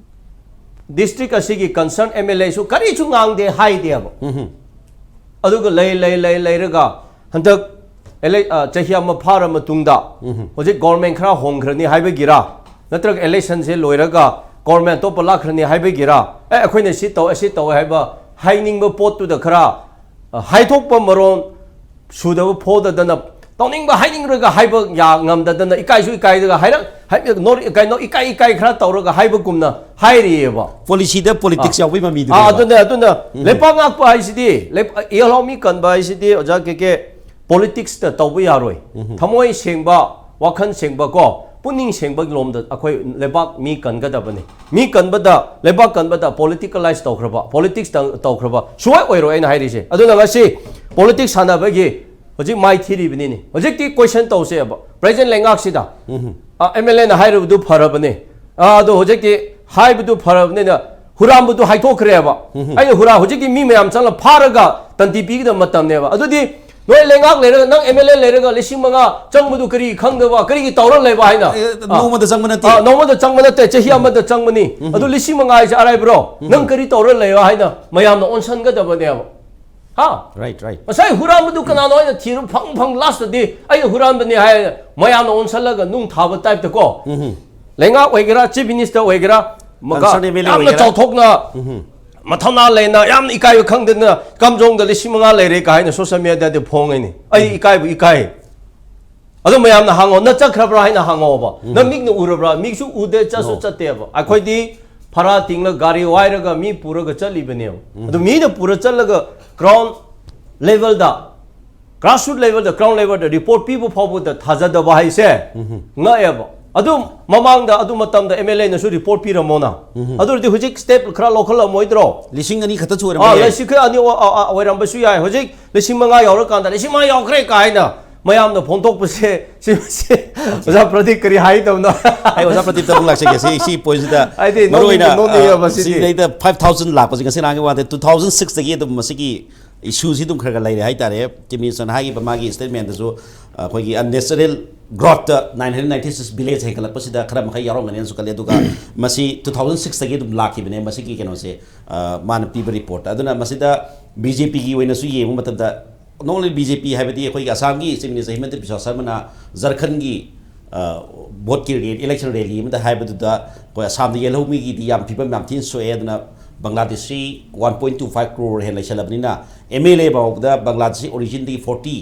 ꯗꯤꯁꯇ꯭ꯔꯤꯛ ꯑꯁꯤꯒꯤ ꯀꯟꯁꯔꯟ ꯑꯦꯝ ꯑꯦꯜ ꯑꯦꯁꯨ ꯀꯔꯤꯁꯨ ꯉꯥꯡꯗꯦ, ꯍꯥꯏꯗꯦꯕ꯫ ꯑꯗꯨꯒ ꯂꯩ ꯂꯩ ꯂꯩ ꯂꯩꯔꯒ ꯍꯟꯗꯛ ꯏꯂꯦꯛ- ꯑ, ꯆꯍꯤ ꯑꯃ ꯐꯥꯔ ꯃꯇꯨꯡꯗ ꯍꯧꯖꯤꯛ ꯒꯣꯔꯃꯦꯟ ꯈꯔ ꯍꯣꯡꯈ꯭ꯔꯅꯤ ꯍꯥꯏꯕꯒꯤꯔ, ꯅꯠꯇ꯭ꯔꯒ ꯏꯂꯦꯛꯁꯟꯁꯦ ꯂꯣꯏꯔꯒ ꯒꯣꯔꯃꯦꯟ ꯑꯇꯣꯞꯄ ꯂꯥꯛꯈ꯭ꯔꯅꯤ ꯍꯥꯏꯕꯒꯤꯔ, ꯑꯦ, ꯑꯩꯈꯣꯏꯅ ꯁꯤ ꯇꯧ, ꯑꯁꯤ ꯇꯧ ꯍꯥꯏꯕ ꯍꯥꯏꯅꯤꯡꯕ ꯄꯣꯠꯇꯨꯗ ꯈꯔ, ꯑ, ꯍꯥꯏꯊꯣꯛꯄ ꯃꯔꯣꯟ ꯁꯨꯗꯕ ꯐꯣꯗꯗꯅ, ꯇꯧꯅꯤꯡꯕ ꯍꯥꯏꯅꯤꯡꯔꯒ ꯍꯥꯏꯕ ꯌꯥ ꯉꯝꯗꯗꯅ, ꯏꯀꯥꯏꯁꯨ ꯏꯀꯥꯏꯗꯒ ꯍꯥꯏꯔꯛ-, ꯍꯥꯏ-, ꯅꯣꯔ-, ꯀꯩꯅꯣ, ꯏꯀꯥꯏ ꯏꯀꯥꯏ ꯈꯔ ꯇꯧꯔꯒ ꯍꯥꯏꯕꯒꯨꯝꯅ ꯍꯥꯏꯔꯤꯑꯕ꯫ ꯄꯣꯂꯤꯁꯤꯗ ꯄꯣꯂꯤꯇꯤꯛꯁ ꯑꯥ꯫ ꯌꯥꯎꯕꯒꯤ ꯑꯥ, ꯃꯃꯤꯗꯨꯅꯦꯕ꯫ ꯑꯗꯨꯅ ꯑꯗꯨꯅ ꯂꯩꯕꯥꯛ ꯉꯥꯛꯄ ꯍꯥꯏꯁꯤꯗꯤ, ꯂꯩ-, ꯏꯍꯜ ꯍꯥꯎ ꯃꯤ ꯀꯟꯕ ꯍꯥꯏꯁꯤꯗꯤ, ꯑꯣꯖꯥ ꯀꯦ ꯀꯦ, ꯄꯣꯂꯤꯇꯤꯛꯁꯇ ꯇꯧꯕ ꯌꯥꯔꯣꯏ꯫ ꯊꯃꯣꯏ ꯁꯦꯡꯕ, ꯋꯥꯈꯜ ꯁꯦꯡꯕ ꯀꯣ, ꯄꯨꯛꯅꯤꯡ ꯁꯦꯡꯕꯒꯤ ꯂꯣꯝꯗ ꯑꯩꯈꯣꯏ ꯂꯩꯕꯥꯛ ꯃꯤ ꯀꯟꯒꯗꯕꯅꯤ꯫ ꯃꯤ ꯀꯟꯕꯗ, ꯂꯩꯕꯥꯛ ꯀꯟꯕꯗ ꯄꯣꯂꯤꯇꯤꯀꯦꯂꯥꯏꯁ ꯇꯧꯈ꯭ꯔꯕ, ꯄꯣꯂꯤꯇꯤꯛꯁ ꯇꯧ-, ꯇꯧꯈ꯭ꯔꯕ ꯁꯨꯡꯑꯣꯏ ꯑꯣꯏꯔꯣꯏ ꯑꯩꯅ ꯍꯥꯏꯔꯤꯁꯦ꯫ ꯑꯗꯨꯅ ꯉꯁꯤ ꯄꯣꯂꯤꯇꯤꯛꯁ ꯁꯥꯟꯅꯕꯒꯤ ꯍꯧꯖꯤꯛ ꯃꯥꯏ ꯊꯤꯔꯤꯕꯅꯤꯅꯦ꯫ ꯍꯧꯖꯤꯛꯇꯤ ꯀꯣꯏꯁꯟ ꯇꯧꯁꯦꯕ, ꯄ꯭ꯔꯦꯖꯦꯟ ꯂꯩꯉꯥꯛꯁꯤꯗ, ꯑꯦꯝ ꯑꯦꯜ ꯑꯦꯅ ꯍꯥꯏꯔꯤꯕꯗꯨ ꯐꯔꯕꯅꯦ, ꯑ, ꯑꯗꯣ ꯍꯧꯖꯤꯛꯇꯤ ꯍꯥꯏꯕꯗꯨ ꯐꯔꯕꯅꯤꯅ ꯍꯨꯔꯥꯟꯕꯗꯨ ꯍꯥꯏꯊꯣꯛꯈ꯭ꯔꯦꯕ꯫ ꯑꯩꯅ ꯍꯨꯔꯥ-, ꯍꯧꯖꯤꯛꯇꯤ ꯃꯤ ꯃꯌꯥꯝ ꯆꯪꯂ ꯐꯥꯔꯒ ꯇꯟꯇꯤ ꯄꯤꯒꯗꯕ ꯃꯇꯝꯅꯦꯕ꯫ ꯑꯗꯨꯗꯤ ꯅꯣꯏ ꯂꯩꯉꯥꯛ ꯂꯩꯔꯒ, ꯅꯪ ꯑꯦꯝ ꯑꯦꯜ ꯑꯦ ꯂꯩꯔꯒ ꯂꯤꯁꯤꯡ ꯃꯉꯥ ꯆꯪꯕꯗꯨ ꯀꯔꯤ ꯈꯪꯗꯕ, ꯀꯔꯤꯒꯤ ꯇꯧꯔ ꯂꯩꯕ ꯍꯥꯏꯅ? ꯑꯦ, ꯅꯣꯡꯃꯗ ꯆꯪꯕ ꯅꯠꯇꯦ꯫ ꯑ, ꯅꯣꯡꯃꯗ ꯆꯪꯕ ꯅꯠꯇꯦ, ꯆꯍꯤ ꯑꯃꯗ ꯆꯪꯕꯅꯤ꯫ ꯑꯗꯨ ꯂꯤꯁꯤꯡ ꯃꯉꯥ ꯍꯥꯏꯁꯦ ꯑꯔꯥꯏꯕ꯭ꯔꯣ? ꯅꯪ ꯀꯔꯤ ꯇꯧꯔ ꯂꯩꯕ ꯍꯥꯏꯅ ꯃꯌꯥꯝꯅ ꯑꯣꯟꯁꯟꯒꯗꯕꯅꯦꯕ꯫ ꯍꯥ? Right, right. ꯉꯁꯥꯏ ꯍꯨꯔꯥꯟꯕꯗꯨ ꯀꯅꯥꯅꯣ ꯍꯥꯏꯅ ꯊꯤꯔꯨ ꯐꯪ ꯐꯪ ꯂꯥꯁꯇꯗꯤ ꯑꯩꯅ ꯍꯨꯔꯥꯟꯕꯅꯤ ꯍꯥꯏ ꯃꯌꯥꯝꯅ ꯑꯣꯟꯁꯜꯂꯒ ꯅꯨꯡ ꯊꯥꯕ ꯇꯥꯏꯞꯇ ꯀꯣ꯫ ꯂꯩꯉꯥꯛ ꯑꯣꯏꯒꯦꯔꯥ, ꯆꯤꯐ ꯃꯤꯅꯤꯁꯇꯔ ꯑꯣꯏꯒꯦꯔꯥ, ꯃꯒ-, ꯀꯟꯁꯔꯟ ꯑꯦꯝ ꯑꯦꯜ ꯑꯦ ꯌꯥꯝꯅ ꯑꯣꯏꯒꯦꯔꯥ? ꯆꯥꯎꯊꯣꯛꯅ, ꯃꯊꯧꯅꯥ ꯂꯩꯅ, ꯌꯥꯝꯅ ꯏꯀꯥꯏꯕ ꯈꯪꯗꯅ ꯀꯝꯖꯣꯡꯗ ꯂꯤꯁꯤꯡ ꯃꯉꯥ ꯂꯩꯔꯦ ꯀꯥ ꯍꯥꯏꯅ ꯁꯣꯁꯤꯌꯦꯜ ꯃꯦꯗꯤꯌꯥꯗ ꯐꯣꯡꯉꯤꯅꯤ꯫ ꯑꯩ ꯏꯀꯥꯏꯕꯨ ꯏꯀꯥꯏ꯫ ꯑꯗꯣ ꯃꯌꯥꯝꯅ ꯍꯪꯉꯣ, "ꯅꯪ ꯆꯠꯈ꯭ꯔꯕ꯭ꯔꯥ?" ꯍꯥꯏꯅ ꯍꯪꯉꯣꯕ꯫ "ꯅꯪ ꯃꯤꯠꯅ ꯎꯔꯕ꯭ꯔꯥ?" ꯃꯤꯁꯨ ꯎꯗꯦ, ꯆꯠꯁꯨ No. ꯆꯠꯇꯦꯕ꯫ ꯑꯩꯈꯣꯏꯗꯤ ꯐꯔꯥ ꯇꯤꯡꯂ ꯒꯥꯔꯤ ꯋꯥꯏꯔꯒ ꯃꯤ ꯄꯨꯔꯒ ꯆꯠꯂꯤꯕꯅꯦꯕ꯫ ꯑꯗꯨ ꯃꯤꯅ ꯄꯨꯔ ꯆꯠꯂꯒ ꯒ꯭ꯔꯥꯎꯟ ꯂꯦꯚꯦꯜꯗ, ꯒ꯭ꯔꯥꯁꯔꯨꯠ ꯂꯦꯚꯦꯜꯗ, ꯒ꯭ꯔꯥꯎꯟ ꯂꯦꯚꯦꯜꯗ ꯔꯤꯄꯣꯔꯠ ꯄꯤꯕ ꯐꯥꯎꯕꯗ ꯊꯥꯖꯗꯕ ꯍꯥꯏꯁꯦ ꯉꯛꯑꯦꯕ꯫ ꯑꯗꯨ ꯃꯃꯥꯡꯗ, ꯑꯗꯨ ꯃꯇꯝꯗ ꯑꯦꯝ ꯑꯦꯜ ꯑꯦꯅꯁꯨ ꯔꯤꯄꯣꯔꯠ ꯄꯤꯔꯝꯃꯣꯅ꯫ ꯑꯗꯨ ꯑꯣꯏꯔꯗꯤ ꯍꯧꯖꯤꯛ ꯁ꯭ꯇꯦꯞ ꯈꯔ ꯂꯧꯈꯠꯂꯝꯃꯣꯏꯗ꯭ꯔꯣ? ꯂꯤꯁꯤꯡ ꯑꯅꯤ ꯈꯛꯇ ꯑꯥ, ꯁꯨꯔꯝꯃꯦ꯫ ꯂꯤꯁꯤꯡ ꯈꯔ ꯑꯅꯤ ꯑꯣ-, ꯑ-, ꯑ-, ꯑꯣꯏꯔꯝꯕꯁꯨ ꯌꯥꯏ꯫ ꯍꯧꯖꯤꯛ ꯂꯤꯁꯤꯡ ꯃꯉꯥ ꯌꯧꯔꯀꯥꯟꯗ ꯂꯤꯁꯤꯡ ꯃꯉꯥ ꯌꯧꯈ꯭ꯔꯦ ꯀꯥꯏꯅ ꯃꯌꯥꯝꯅ ꯐꯣꯡꯗꯣꯛꯄꯁꯦ, ꯁꯤ, ꯁꯤ ꯑꯣꯖꯥ ꯄ꯭ꯔꯗꯤꯞ ꯀꯔꯤ ꯍꯥꯏꯗꯕꯅꯣ? ꯑꯩ ꯑꯣꯖꯥ ꯄ꯭ꯔꯗꯤꯞꯇ ꯑꯃꯨꯛ ꯂꯥꯛꯆꯒꯦ꯫ ꯁꯤ, ꯁꯤ ꯄꯣꯏꯟꯁꯤꯗ ꯍꯥꯏꯗꯤ ꯃꯔꯨ ꯑꯣꯏꯅ, ꯅꯣꯛꯅꯤꯡ-, ꯅꯣꯛꯅꯤꯡꯉꯦꯕ ꯑ, ꯁꯤꯗꯤ꯫ ꯁꯤꯗꯩꯗ five thousand ꯂꯥꯛꯄꯁꯤ ꯉꯁꯤ ꯅꯍꯥꯟꯒꯤ ꯋꯥꯗ two thousand six ꯇꯒꯤ ꯑꯗꯨꯝ ꯃꯁꯤꯒꯤ ꯏꯁꯨꯁꯤ ꯑꯗꯨꯝ ꯈꯔ ꯈꯔ ꯂꯩꯔꯦ ꯍꯥꯏꯇꯥꯔꯦ꯫ ꯆꯤꯐ ꯃꯤꯅꯤꯁꯇꯔꯅ ꯍꯥꯏꯈꯤꯕ ꯃꯥꯒꯤ ꯁ꯭ꯇꯦꯠꯃꯦꯟꯗꯁꯨ ꯑꯩꯈꯣꯏꯒꯤ ꯑꯟꯅꯦꯁꯔꯦꯜ ꯒ꯭ꯔꯣꯠꯇ nine hundred ninety six village ꯍꯦꯟꯒꯠꯂꯛꯄꯁꯤꯗ ꯈꯔ ꯃꯈꯩ ꯌꯥꯎꯔꯝꯒꯅꯦꯅꯁꯨ ꯈꯜꯂꯤ꯫ ꯑꯗꯨꯒ ꯃꯁꯤ ꯇꯨ ꯊꯥꯎꯖꯟ ꯁꯤꯛꯁꯇꯒꯤ ꯑꯗꯨꯝ ꯂꯥꯛꯈꯤꯕꯅꯦ ꯃꯁꯤꯒꯤ ꯀꯩꯅꯣꯁꯦ, ꯑ, ꯃꯥꯅ ꯄꯤꯕ ꯔꯤꯄꯣꯔꯠꯇ꯫ ꯑꯗꯨꯅ ꯃꯁꯤꯗ ꯕꯤ ꯖꯦ ꯄꯤꯒꯤ ꯑꯣꯏꯅꯁꯨ ꯌꯦꯡꯕ ꯃꯇꯝꯗ, not only ꯕꯤ ꯖꯦ ꯄꯤ ꯍꯥꯏꯕꯗꯤ ꯑꯩꯈꯣꯏꯒꯤ ꯑꯁꯥꯝꯒꯤ ꯆꯤꯐ ꯃꯤꯅꯤꯁꯇꯔ ꯍꯤꯃꯟꯇ ꯕꯤꯁ꯭ꯋꯥ ꯁꯔꯃꯅ ꯖꯔꯈꯟꯒꯤ, ꯑ, ꯚꯣꯠꯀꯤ ꯔꯦ-, ꯏꯂꯦꯛꯁꯟ ꯔꯦꯂꯤ ꯑꯃꯗ ꯍꯥꯏꯕꯗꯨꯗ ꯑꯩꯈꯣꯏ ꯑꯁꯥꯝꯗ ꯌꯦꯜꯍꯧꯃꯤꯒꯤꯗꯤ ꯌꯥꯝ ꯐꯤꯕꯝ ꯌꯥꯝ ꯊꯤꯅ ꯁꯣꯛꯑꯦ, ꯑꯗꯨꯅ Bangladeshi one point two five crore ꯍꯦꯟꯅ ꯂꯩꯁꯜꯂꯕꯅꯤꯅ ꯑꯦꯝ ꯑꯦꯜ ꯑꯦ ꯐꯥꯎꯕꯗ ꯕꯪꯒ꯭ꯂꯥꯗꯦꯁꯤ ꯑꯣꯔꯤꯖꯤꯟꯗꯒꯤ ꯐꯣꯔꯇꯤ,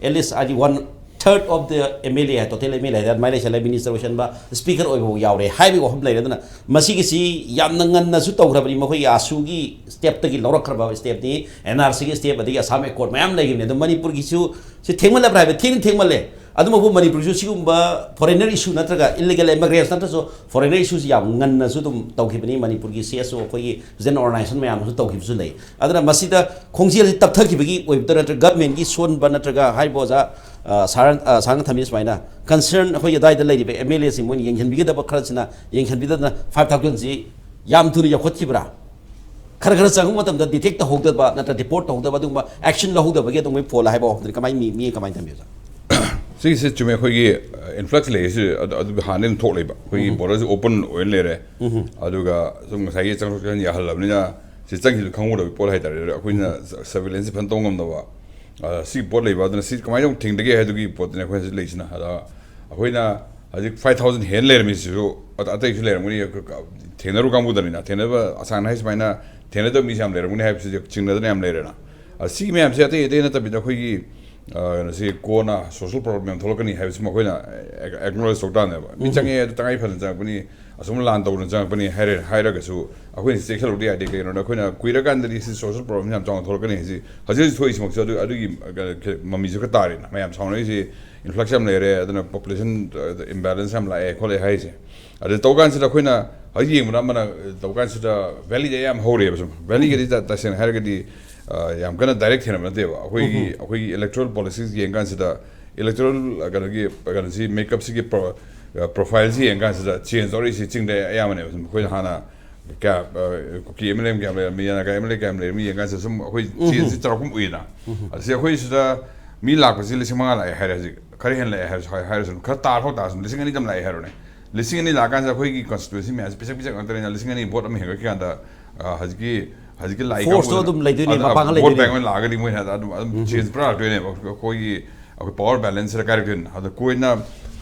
at least ꯍꯥꯏꯗꯤ one third of the M L A ꯍꯥꯏ, ꯇꯣꯇꯦꯜ ꯑꯦꯝ ꯑꯦꯜ ꯑꯦ ꯍꯥꯏꯗꯤ ꯑꯗꯨꯃꯥꯏꯅ ꯂꯩꯁꯜꯂꯦ, ꯃꯤꯅꯤꯁꯇꯔ ꯑꯣꯏꯁꯟꯕ, ꯁ꯭ꯄꯤꯀꯔ ꯑꯣꯏꯕꯐꯥꯎ ꯌꯥꯎꯔꯦ ꯍꯥꯏꯕꯒꯤ ꯋꯥꯐꯝ ꯂꯩꯔꯦ꯫ ꯑꯗꯨꯅ ꯃꯁꯤꯒꯤꯁꯤ ꯌꯥꯝꯅ ꯉꯟꯅꯁꯨ ꯇꯧꯈ꯭ꯔꯕꯅꯤ, ꯃꯈꯣꯏꯒꯤ ꯑꯥꯁꯨꯒꯤ ꯁ꯭ꯇꯦꯞꯇꯒꯤ ꯂꯧꯔꯛꯈ꯭ꯔꯕ ꯁ꯭ꯇꯦꯞꯅꯤ, ꯑꯦꯟ ꯑꯥꯔ ꯁꯤꯒꯤ ꯁ꯭ꯇꯦꯞ, ꯑꯗꯒꯤ ꯑꯁꯥꯝ ꯑꯦꯀꯣꯔꯗ ꯃꯌꯥꯝ ꯂꯩꯈꯤꯕꯅꯤ꯫ ꯑꯗꯣ ꯃꯅꯤꯄꯨꯔꯒꯤꯁꯨ ꯁꯤ ꯊꯦꯡꯃꯜꯂꯕ꯭ꯔꯥ ꯍꯥꯏꯕ? ꯊꯦꯡꯗꯤ ꯊꯦꯡꯃꯜꯂꯦ꯫ ꯑꯗꯨꯃꯛꯄꯨ ꯃꯅꯤꯄꯨꯔꯁꯨ ꯁꯤꯒꯨꯝꯕ ꯐꯣꯔꯦꯅꯔ ꯏꯁꯨ ꯅꯠꯇ꯭ꯔꯒ ꯏꯜꯂꯤꯒꯦꯜ ꯏꯃꯤꯒ꯭ꯔꯦꯟꯁ ꯅꯠꯇ꯭ꯔꯁꯨ ꯐꯣꯔꯦꯅꯔ ꯏꯁꯨꯁꯤ ꯌꯥꯝ ꯉꯟꯅꯁꯨ ꯑꯗꯨꯝ ꯇꯧꯈꯤꯕꯅꯤ꯫ ꯃꯅꯤꯄꯨꯔꯒꯤ ꯁꯤ ꯑꯦꯁ ꯑꯣ ꯑꯩꯈꯣꯏꯒꯤ ꯁꯤꯇꯤꯖꯦꯟ ꯑꯣꯔꯒꯅꯥꯏꯖꯦꯁꯟ ꯃꯌꯥꯝ ꯑꯃꯁꯨ ꯇꯧꯈꯤꯕꯁꯨ ꯂꯩ꯫ ꯑꯗꯨꯅ ꯃꯁꯤꯗ ꯈꯣꯡꯖꯦꯜꯁꯤ ꯇꯞꯊꯈꯤꯕꯒꯤ ꯑꯣꯏꯕꯗ ꯅꯠꯇ꯭ꯔꯒ ꯒꯚꯔꯟꯃꯦꯟꯒꯤ ꯁꯣꯟꯕ ꯅꯠꯇ꯭ꯔꯒ ꯍꯥꯏꯔꯤꯕ ꯑꯣꯖꯥ, ꯑ, ꯁꯥꯔ, ꯑ, ꯁꯥꯔꯅ ꯊꯝꯕꯤ ꯁꯨꯃꯥꯏꯅ ꯀꯟꯁꯔꯟ ꯑꯩꯈꯣꯏꯒꯤ ꯑꯗꯨꯋꯥꯏꯗ ꯂꯩꯔꯤꯕ ꯑꯦꯝ ꯑꯦꯜ ꯑꯦꯁꯤꯡ ꯃꯣꯏꯅ ꯌꯦꯡꯁꯤꯟꯕꯤꯒꯗꯕ ꯈꯔꯁꯤꯅ ꯌꯦꯡꯁꯤꯟꯕꯤꯗꯅ ꯐꯥꯏꯚ ꯊꯥꯎꯖꯟꯁꯤ ꯌꯥꯝ ꯊꯨꯅ ꯌꯧꯈꯠꯈꯤꯕ꯭ꯔꯥ? ꯈꯔ ꯈꯔ ꯆꯪꯕ ꯃꯇꯝꯗ ꯗꯤꯇꯦꯛ ꯇꯧꯍꯧꯗꯕ ꯅꯠꯇ꯭ꯔ ꯔꯤꯄꯣꯔꯠ ꯇꯧꯍꯧꯗꯕ ꯑꯗꯨꯒꯨꯝꯕ ꯑꯦꯛꯁꯟ ꯂꯧꯍꯧꯗꯕꯒꯤ ꯑꯗꯨꯒꯨꯝꯕꯒꯤ ꯐꯣꯜ ꯍꯥꯏꯕ ꯋꯥꯐꯝꯗꯨꯗꯤ ꯀꯃꯥꯏꯅ ꯃꯤ, ꯃꯤ ꯀꯃꯥꯏꯅ ꯊꯝꯕꯤ ꯑꯣꯖꯥ? ꯁꯤꯒꯤꯁꯦ ꯆꯨꯝꯃꯦ, ꯑꯩꯈꯣꯏꯒꯤ ꯏꯟꯐ꯭ꯂꯛꯁ ꯂꯩꯔꯤꯁꯦ ꯑꯗꯨ, ꯑꯗꯨ ꯍꯥꯟꯅꯗꯤ ꯑꯗꯨꯝ ꯊꯣꯛꯂꯛꯏꯕ, ꯑꯩꯈꯣꯏꯒꯤ ꯕꯣꯔꯗꯔꯁꯦ ꯑꯣꯄꯟ ꯑꯣꯏꯅ ꯂꯩꯔꯦ꯫ ꯑꯗꯨꯒ ꯁꯨꯝ ꯉꯁꯥꯏꯒꯤ ꯆꯪꯊꯣꯛ ꯆꯪꯁꯤꯟ ꯌꯥꯍꯜꯂꯕꯅꯤꯅ ꯁꯤ ꯆꯪꯈꯤꯕꯗꯣ ꯈꯪꯍꯧꯗꯕꯒꯤ ꯄꯣꯠ ꯍꯥꯏꯇꯥꯔꯦ꯫ ꯑꯗꯨꯗ ꯑꯩꯈꯣꯏꯅ ꯁꯔꯚꯤꯂꯦꯟꯁꯁꯦ ꯐꯖꯅ ꯇꯧ ꯉꯝꯗꯕ, ꯑ, ꯁꯤ ꯄꯣꯠ ꯂꯩꯕ꯫ ꯑꯗꯨꯅ ꯁꯤ ꯀꯃꯥꯏꯅ ꯑꯃꯨꯛ ꯊꯦꯡꯗꯒꯦ ꯍꯥꯏꯗꯨꯒꯤ ꯄꯣꯠꯇꯨꯅꯦ ꯑꯩꯈꯣꯏ ꯍꯧꯖꯤꯛ ꯂꯩꯁꯤꯅ꯫ ꯑꯗ ꯑꯩꯈꯣꯏꯅ ꯍꯧꯖꯤꯛ ꯐꯥꯏꯚ ꯊꯥꯎꯖꯟ ꯍꯦꯟꯅ ꯂꯩꯔꯝꯃꯤꯁꯤꯁꯨ ꯑꯇ-, ꯑꯇꯩꯁꯨ ꯂꯩꯔꯝꯒꯅꯤ, ꯀ-, ꯀ-, ꯊꯦꯡꯅꯔꯨ ꯀꯥꯡꯕꯨꯗꯅꯤꯅ, ꯊꯦꯡꯅꯕ ꯑꯁꯥꯡꯅ ꯍꯥꯏ ꯁꯨꯃꯥꯏꯅ ꯊꯦꯡꯅꯗꯕ ꯃꯤꯁꯦ ꯌꯥꯝ ꯂꯩꯔꯝꯒꯅꯤ ꯍꯥꯏꯕꯁꯤꯗꯤ ꯆꯤꯡꯅꯗꯅ ꯌꯥꯝ ꯂꯩꯔꯦꯅ꯫ ꯑ, ꯁꯤꯒꯤ ꯃꯌꯥꯝꯁꯦ ꯑꯇꯩ ꯑꯇꯩ ꯅꯠꯇꯕꯤꯗ ꯑꯩꯈꯣꯏꯒꯤ, ꯑ, ꯀꯩꯅꯣꯁꯤ ꯀꯣꯟꯅ ꯁꯣꯁꯤꯌꯦꯜ ꯄ꯭ꯔꯣꯕ꯭ꯂꯦꯝ ꯊꯣꯛꯂꯛꯀꯅꯤ ꯍꯥꯏꯕꯁꯤꯃ ꯑꯩꯈꯣꯏꯅ ꯑꯦꯛꯅꯣꯂꯦꯖ ꯇꯧ ꯇꯥꯕꯅꯦꯕ꯫ ꯃꯤ ꯆꯪꯉꯛꯑꯦ, ꯑꯗꯨ ꯇꯉꯥꯏ ꯐꯗꯅ ꯆꯪꯉꯛꯄꯅꯤ, ꯑꯁꯨꯝ ꯂꯥꯟ ꯇꯧꯗꯅ ꯆꯪꯉꯛꯄꯅꯤ ꯍꯥꯏꯔꯦ, ꯍꯥꯏꯔꯒꯁꯨ ꯑꯩꯈꯣꯏꯅ ꯆꯦꯛꯁꯤꯜꯍꯧꯗ ꯌꯥꯗꯦ꯫ ꯀꯩꯒꯤꯅꯣꯗ ꯑꯩꯈꯣꯏꯅ ꯀꯨꯏꯔꯀꯥꯟꯗꯗꯤ ꯁꯤ ꯁꯣꯁꯤꯌꯦꯜ ꯄ꯭ꯔꯣꯕ꯭ꯂꯦꯝ ꯌꯥꯝ ꯆꯥꯎꯅ ꯊꯣꯛꯂꯛꯀꯅꯤ ꯍꯥꯏꯁꯤ ꯍꯧꯖꯤꯛ ꯍꯧꯖꯤꯛ ꯊꯣꯛꯏꯁꯤꯃꯛꯁꯨ ꯑꯗꯨ, ꯑꯗꯨꯒꯤ, ꯑ, ꯀꯩꯅꯣ, ꯃꯃꯤꯁꯨ ꯈꯔ ꯇꯥꯔꯦꯅ꯫ ꯃꯌꯥꯝ ꯁꯥꯎꯅꯔꯤꯁꯤ ꯏꯟꯐ꯭ꯂꯛꯁ ꯌꯥꯝ ꯂꯩꯔꯦ, ꯑꯗꯨꯅ ꯄꯣꯄꯨꯂꯦꯁꯟ ꯏꯝꯕꯦꯂꯦꯟꯁ ꯌꯥꯝ ꯂꯥꯛꯑꯦ ꯈꯣꯠꯂꯦ ꯍꯥꯏꯔꯤꯁꯦ꯫ ꯑꯗꯨ ꯇꯧ ꯀꯥꯟꯁꯤꯗ ꯑꯩꯈꯣꯏꯅ ꯍꯧꯖꯤꯛ ꯌꯦꯡꯕꯗ ꯑꯃꯅ, ꯑ, ꯇꯧ ꯀꯥꯟꯁꯤꯗ ꯚꯦꯂꯤꯗꯤ ꯌꯥꯝ ꯍꯧꯔꯦꯕ꯫ ꯁꯨꯝ ꯚꯦꯂꯤꯒꯗꯤ ꯇ-, ꯇꯁꯦꯡꯅ ꯍꯥꯏꯔꯒꯗꯤ, ꯑ, ꯌꯥꯝ ꯀꯟꯅ ꯗꯥꯏꯔꯦꯛ ꯊꯦꯡꯅꯕ ꯅꯠꯇꯦꯕ꯫ ꯑꯩꯈꯣꯏꯒꯤ, ꯑꯩꯈꯣꯏꯒꯤ ꯏꯂꯦꯛꯇꯣꯔꯦꯜ ꯄꯣꯂꯤꯁꯤꯁ ꯌꯦꯡ ꯀꯥꯟꯁꯤꯗ ꯏꯂꯦꯛꯇꯣꯔꯦꯜ, ꯑ, ꯀꯩꯅꯣꯒꯤ, ꯀꯩꯅꯣꯁꯤ, ꯃꯦꯀꯞꯁꯤꯒꯤ ꯄ꯭ꯔꯣ-, ꯑ, ꯄ꯭ꯔꯣꯐꯥꯏꯜꯁꯤ ꯌꯦꯡ ꯀꯥꯟꯁꯤꯗ ꯆꯦꯟꯖ ꯇꯧꯔꯛꯏꯁꯤ ꯆꯤꯡꯗ ꯑꯌꯥꯝꯕꯅꯦꯕ꯫ ꯁꯨꯝ ꯑꯩꯈꯣꯏꯅ ꯍꯥꯟꯅ ꯀꯌꯥ, ꯑ, ꯀꯨꯀꯤ ꯑꯦꯝ ꯑꯦꯜ ꯑꯦ ꯀꯌꯥꯝ ꯂꯩꯔꯝꯃꯤ, ꯌꯥꯅꯒꯥ ꯑꯦꯝ ꯑꯦꯜ ꯑꯦ ꯀꯌꯥꯝ ꯂꯩꯔꯝꯃꯤ ꯌꯦꯡꯀꯥꯟꯁꯤꯗ ꯁꯨꯝ ꯑꯩꯈꯣꯏ ꯆꯦꯟꯖꯁꯤ ꯆꯥꯎꯔꯥꯛꯄ ꯑꯃ ꯎꯏꯅ꯫ ꯑꯁꯤ ꯑꯩꯈꯣꯏ ꯁꯤꯗ ꯃꯤ ꯂꯥꯛꯄꯁꯤ ꯂꯤꯁꯤꯡ ꯃꯉꯥ ꯂꯥꯛꯑꯦ ꯍꯥꯏꯔꯦ ꯍꯧꯖꯤꯛ, ꯈꯔ ꯍꯦꯟꯅ ꯂꯥꯛꯑꯦ ꯍꯥꯏꯔꯁꯨ, ꯍꯥꯏꯔꯁꯨ ꯈꯔ ꯇꯥꯔ ꯐꯥꯎ ꯇꯥꯔꯁꯨ ꯂꯤꯁꯤꯡ ꯑꯅꯤ ꯑꯗꯨꯝ ꯂꯥꯛꯑꯦ ꯍꯥꯏꯔꯣꯅꯦ꯫ ꯂꯤꯁꯤꯡ ꯑꯅꯤ ꯂꯥꯛꯑꯀꯥꯟꯁꯤꯗ ꯑꯩꯈꯣꯏꯒꯤ ꯀꯣꯟꯁꯇꯤꯇ꯭꯭ꯋꯦꯟꯁꯤ ꯃꯌꯥꯝꯁꯤ ꯄꯤꯁꯛ ꯄꯤꯁꯛ ꯉꯥꯛꯇꯅꯤꯅ ꯂꯤꯁꯤꯡ ꯑꯅꯤ ꯚꯣꯠ ꯑꯃ ꯍꯦꯟꯒꯠꯈꯤ ꯀꯥꯟꯗ, ꯑ, ꯍꯧꯖꯤꯛꯀꯤ, ꯍꯧꯖꯤꯛꯀꯤ ꯂꯥꯛꯏ force ꯇꯣ ꯀꯥꯡꯕꯨ, ꯑꯗꯨꯝ ꯂꯩꯗꯣꯏꯅꯦ, ꯑꯗꯨ ꯃꯄꯥꯡꯒꯜ ꯚꯣꯠ ꯂꯩꯗꯣꯏꯅꯦ꯫ ꯕꯦꯡ ꯑꯣꯏꯅ ꯂꯥꯛꯑꯒꯗꯤ ꯃꯣꯏꯅ ꯑꯗꯨꯝ, ꯑꯗꯨꯝ ꯆꯦꯟꯖ ꯄꯨꯔꯥ ꯂꯥꯛꯇꯣꯏꯅꯦꯕ꯫ ꯑꯩꯈꯣꯏꯒꯤ, ꯑꯩꯈꯣꯏ ꯄꯋꯥꯔ ꯕꯦꯂꯦꯟꯁꯁꯤꯗ ꯀꯥꯏꯔꯛꯇꯣꯏꯅꯦ꯫ ꯑꯗꯣ ꯀꯣꯏꯅ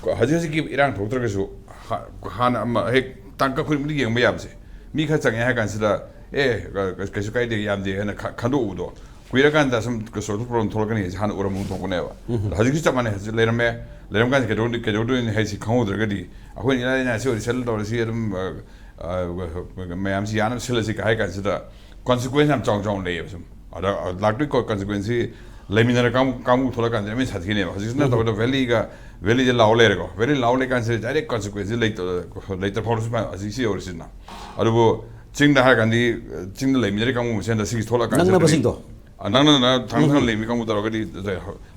ꯍꯧꯖꯤꯛ ꯍꯧꯖꯤꯛꯀꯤ ꯏꯔꯥꯡ ꯊꯣꯛꯇ꯭ꯔꯒꯁꯨ ꯍꯥ-, ꯍꯥꯟꯅ ꯑꯃ ꯍꯦꯛ ꯇꯥꯡꯀꯛ ꯈꯨꯗꯤꯡꯃꯛꯇ ꯌꯦꯡꯕ ꯌꯥꯕꯁꯦ꯫ ꯃꯤ ꯈꯔ ꯆꯪꯉꯦ ꯍꯥꯏ ꯀꯥꯟꯁꯤꯗ, "ꯑꯦ, ꯀ-, ꯀ-, ꯀꯩꯁꯨ ꯀꯥꯏꯗꯦ, ꯌꯥꯝꯗꯦ" ꯍꯥꯏꯅ ꯈ-, ꯈꯟꯗꯣꯛꯎꯕꯗꯣ꯫ ꯀꯨꯏꯔꯀꯥꯟꯗ ꯁꯨꯝ social problem ꯊꯣꯛꯂꯛꯀꯅꯤ ꯍꯥꯏꯁꯦ ꯍꯥꯟꯅ ꯎꯔꯝꯕ ꯊꯣꯛꯄꯅꯦꯕ꯫ ꯍꯧꯖꯤꯛꯁꯨ ꯆꯞ ꯃꯥꯟꯅꯩ꯫ ꯍꯧꯖꯤꯛ ꯂꯩꯔꯝꯃꯦ, ꯂꯩꯔꯝ ꯀꯥꯟꯁꯤ ꯀꯩꯗꯧ-, ꯀꯩꯗꯧꯗꯣꯏꯅꯣ ꯍꯥꯏꯁꯤ ꯈꯪꯍꯧꯗ꯭ꯔꯒꯗꯤ ꯑꯩꯈꯣꯏꯅ ꯏꯔꯥꯏ ꯂꯥꯏꯅ ꯑꯁꯤ ꯑꯣꯏꯅ ꯁꯦꯇꯜ ꯇꯧꯔꯁꯤ, ꯑꯗꯨꯝ, ꯑ, ꯑ, ꯃꯌꯥꯝꯁꯤ ꯌꯥꯅꯕ ꯁꯤꯜꯂꯁꯤ ꯍꯥꯏ ꯀꯥꯟꯁꯤꯗ consequence ꯌꯥꯝ ꯆꯥꯎ ꯆꯥꯎꯅ ꯂꯩꯌꯦꯕ ꯁꯨꯝ꯫ ꯑꯗ, ꯑ, ꯂꯥꯛꯇꯣꯏ consequence ꯁꯤ ꯂꯩꯃꯤꯟꯅꯔ ꯀꯥꯡꯕꯨ, ꯀꯥꯡꯕꯨ ꯊꯣꯛꯂꯛꯀꯥꯟꯗ ꯃꯤ ꯁꯥꯊꯤꯅꯦꯕ꯫ ꯍꯧꯖꯤꯛꯁꯤ ꯅꯠꯇꯕꯗ valley ꯒ, valley ꯁꯦ ꯂꯥꯎ ꯂꯩꯔꯦꯀꯣ꯫ Valley ꯂꯥꯎ ꯂꯩꯀꯥꯟꯁꯤꯗ direct consequence ꯁꯤ ꯂꯩꯇ-, ꯂꯩꯇ ꯐꯥꯎꯔꯁꯨ ꯍꯧꯖꯤꯛ ꯁꯤ ꯌꯧꯔꯤꯁꯤꯅ꯫ ꯑꯗꯨꯕꯨ ꯆꯤꯡꯗ ꯍꯥꯏꯔꯀꯥꯟꯗꯤ, ꯆꯤꯡꯗ ꯂꯩꯃꯤꯟꯅꯔꯤ ꯀꯥꯡꯕꯨ ꯃꯁꯦꯟꯗ ꯁꯤꯒꯤ ꯊꯣꯛꯂꯛꯀꯥꯟꯁꯤꯗ ꯅꯛꯅꯕꯁꯤꯡꯗꯣ꯫ ꯑ, ꯅꯛꯅ ꯅꯛꯅ ꯊꯪꯅ ꯊꯪꯅ ꯂꯩꯃꯤ ꯀꯥꯡꯕꯨ ꯇꯧꯔꯒꯗꯤ,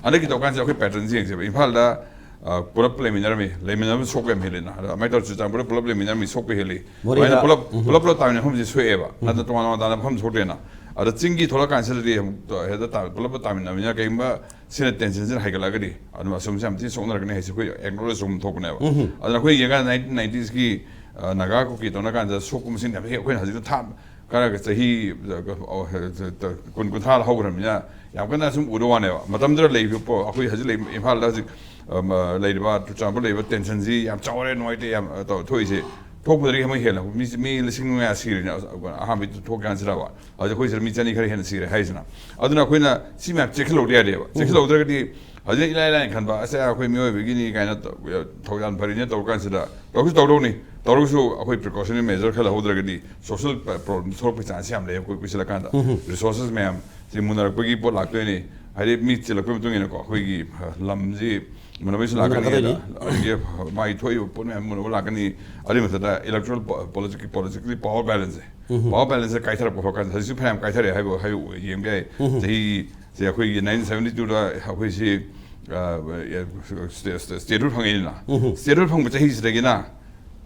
ꯍꯟꯗꯛꯀꯤ ꯇꯧꯀꯥꯟꯁꯦ ꯑꯩꯈꯣꯏ pattern ꯁꯦ ꯌꯦꯡꯁꯦꯕ꯫ ꯏꯝꯐꯥꯜꯗ, ꯑ, ꯄꯨꯂꯞ ꯂꯩꯃꯤꯟꯅꯔꯝꯃꯤ, ꯂꯩꯃꯤꯟꯅꯕ ꯁꯣꯛꯄ ꯌꯥꯝ ꯍꯦꯜꯂꯤꯅ꯫ ꯑꯗꯣ ꯑꯗꯨꯃꯥꯏꯅ ꯇꯧꯔ ꯆꯨꯔꯆꯥꯟꯄꯨꯔꯗ ꯄꯨꯂꯞ ꯂꯩꯃꯤꯟꯅꯔꯝꯃꯤ, ꯁꯣꯛꯄ ꯍꯦꯜꯂꯤ꯫ ꯃꯣꯔꯦꯗ꯫ ꯑꯗꯨꯃꯥꯏꯅ ꯄꯨꯂꯞ, ꯄꯨꯂꯞ ꯄꯨꯂꯞ ꯇꯥꯃꯤꯟꯅꯕ ꯃꯐꯝꯁꯦ ꯁꯣꯛꯑꯦꯕ꯫ ꯅꯠꯇ꯭ꯔ ꯇꯣꯉꯥꯟ ꯇꯣꯉꯥꯟ ꯇꯥꯅ ꯃꯐꯝ ꯁꯣꯛꯇꯦꯅ꯫ ꯑꯗ ꯆꯤꯡꯒꯤ ꯊꯣꯛꯂꯛꯀꯥꯟꯁꯤꯗꯗꯤ ꯑꯃꯨꯛ ꯍꯦꯛꯇ ꯇꯥ-, ꯄꯨꯂꯞ ꯄꯨꯂꯞ ꯇꯥꯃꯤꯟꯅꯕꯅꯤꯅ ꯀꯩꯒꯨꯝꯕ ꯁꯤꯅ tension ꯁꯤꯅ ꯍꯥꯏꯒꯠꯂꯛꯑꯒꯗꯤ ꯑꯗꯨꯝ ꯑꯁꯣꯝꯁꯦ ꯌꯥꯝ ꯊꯤꯅ ꯁꯣꯛꯅꯔꯛꯀꯅꯤ ꯍꯥꯏꯁꯦ ꯑꯩꯈꯣꯏ acknowledge ꯇꯧꯐꯝ ꯊꯣꯛꯄꯅꯦꯕ꯫ ꯑꯗꯨꯅ ꯑꯩꯈꯣꯏ ꯌꯦꯡꯉꯀꯥꯟꯗ nineteen ninety s ꯀꯤ, ꯑ, ꯅꯥꯒꯥ ꯀꯨꯀꯤ ꯇꯧꯅ ꯀꯥꯟꯗ ꯁꯣꯛꯄ ꯃꯁꯤꯡ ꯌꯥꯝ ꯍꯦꯛ ꯑꯩꯈꯣꯏꯅ ꯍꯧꯖꯤꯛꯇ ꯊꯥ ꯈꯔ ꯆꯍꯤ, ꯑ, ꯀꯨꯟ ꯀꯨꯟꯊ꯭ꯔꯥ ꯍꯧꯈ꯭ꯔꯕꯅꯤꯅ ꯌꯥꯝ ꯀꯟꯅ ꯁꯨꯝ ꯎꯗꯕ ꯋꯥꯅꯦꯕ꯫ ꯃꯇꯝꯗꯨꯗ ꯂꯩꯔꯤꯕ ꯄꯣ-, ꯑꯩꯈꯣꯏ ꯍꯧꯖꯤꯛ ꯂꯩ, ꯏꯝꯐꯥꯜꯗ ꯍꯧꯖꯤꯛ, ꯑ, ꯃ-, ꯂꯩꯔꯤꯕ ꯆꯨꯔꯆꯥꯟꯄꯨꯔ ꯂꯩꯔꯤꯕ tension ꯁꯤ ꯌꯥꯝ ꯆꯥꯎꯔꯦ, ꯅꯨꯡꯉꯥꯏꯇꯦ, ꯌꯥꯝ, ꯑ, ꯇꯧ-, ꯊꯣꯛꯏꯁꯦ꯫ ꯊꯣꯛꯄꯗꯒꯤ ꯑꯃ ꯍꯦꯜꯂꯦ꯫ ꯃꯤ, ꯃꯤ ꯂꯤꯁꯤꯡ ꯃꯉꯥ ꯁꯤꯔꯤꯅꯦ ꯑꯍꯥꯟꯕ ꯊꯣꯛꯀꯥꯟꯁꯤꯗꯕ꯫ ꯍꯧꯖꯤꯛ ꯑꯩꯈꯣꯏ ꯁꯤꯗ ꯃꯤ ꯆꯅꯤ ꯈꯔ ꯍꯦꯟꯅ ꯁꯤꯔꯦ ꯍꯥꯏꯁꯤꯅ꯫ ꯑꯗꯨꯅ ꯑꯩꯈꯣꯏꯅ ꯁꯤ ꯃꯌꯥꯝ ꯆꯦꯛꯁꯤꯜꯍꯧꯗ ꯌꯥꯗꯦꯕ꯫ ꯆꯦꯛꯁꯤꯜꯍꯧꯗ꯭ꯔꯒꯗꯤ ꯍꯧꯖꯤꯛ ꯏꯂꯥꯏ ꯂꯥꯏꯅ ꯈꯟꯕ, "ꯑꯁ, ꯑꯩꯈꯣꯏ ꯃꯤꯑꯣꯏꯕꯒꯤꯅꯤ" ꯀꯥꯏꯅ ꯇꯧ-, ꯊꯧꯖꯥꯜ ꯐꯔꯤꯅꯦ ꯇꯧꯔ ꯀꯥꯟꯁꯤꯗ ꯇꯧꯁꯨ ꯇꯧꯗꯧꯅꯤ꯫ ꯇꯧꯔꯒꯁꯨ ꯑꯩꯈꯣꯏ precautionary measure ꯈꯔ ꯂꯧꯍꯧꯗ꯭ꯔꯒꯗꯤ social ꯄ-, problem ꯊꯣꯛꯂꯛꯄꯒꯤ chance ꯌꯥꯝ ꯂꯩꯌꯦ꯫ ꯑꯩꯈꯣꯏ ꯀꯨꯏꯁꯤꯜꯂꯀꯥꯟꯗ resources ꯃꯌꯥꯝ ꯁꯤ ꯃꯨꯟꯅꯔꯛꯄꯒꯤ ꯄꯣꯠ ꯂꯥꯛꯇꯣꯏꯅꯤ꯫ ꯍꯥꯏꯗꯤ ꯃꯤ ꯆꯤꯜꯂꯛꯄꯒꯤ ꯃꯇꯨꯡ ꯏꯟꯅꯀꯣ ꯑꯩꯈꯣꯏꯒꯤ, ꯑ, ꯂꯝꯁꯤ ꯃꯨꯟꯅꯕꯒꯤꯁꯨ ꯂꯥꯛꯀꯅꯤ꯫ ꯃꯨꯟꯅꯔꯛꯀꯗꯣꯏꯅꯤ꯫ ꯑꯗ ꯑꯗꯒꯤ ꯃꯥꯒꯤ ꯊꯣꯛꯏꯕ ꯄꯣꯠ ꯃꯌꯥꯝ ꯃꯨꯟꯅꯕ ꯂꯥꯛꯀꯅꯤ꯫ ꯑꯗꯨꯒꯤ ꯃꯊꯛꯇ electoral po-, politics, politics ꯀꯤ power balance ꯁꯦ꯫ Power balance ꯁꯦ ꯀꯥꯏꯊꯔꯛꯄ ꯍꯧꯔꯀꯥꯟꯗ ꯍꯧꯖꯤꯛꯁꯨ ꯐꯅꯌꯥꯝ ꯀꯥꯏꯊꯔꯛꯑꯦ ꯍꯥꯏꯕ, ꯍꯥꯏꯕ ꯌꯦꯡꯕ ꯌꯥꯏ꯫ ꯆꯍꯤ ꯁꯦ ꯑꯩꯈꯣꯏꯒꯤ nineteen seventy two ꯗ ꯑꯩꯈꯣꯏꯁꯤ, ꯑ, state, state, statehood ꯐꯪꯉꯛꯏꯗꯅ꯫ Statehood ꯐꯪꯕ ꯆꯍꯤꯁꯤꯗꯒꯤꯅ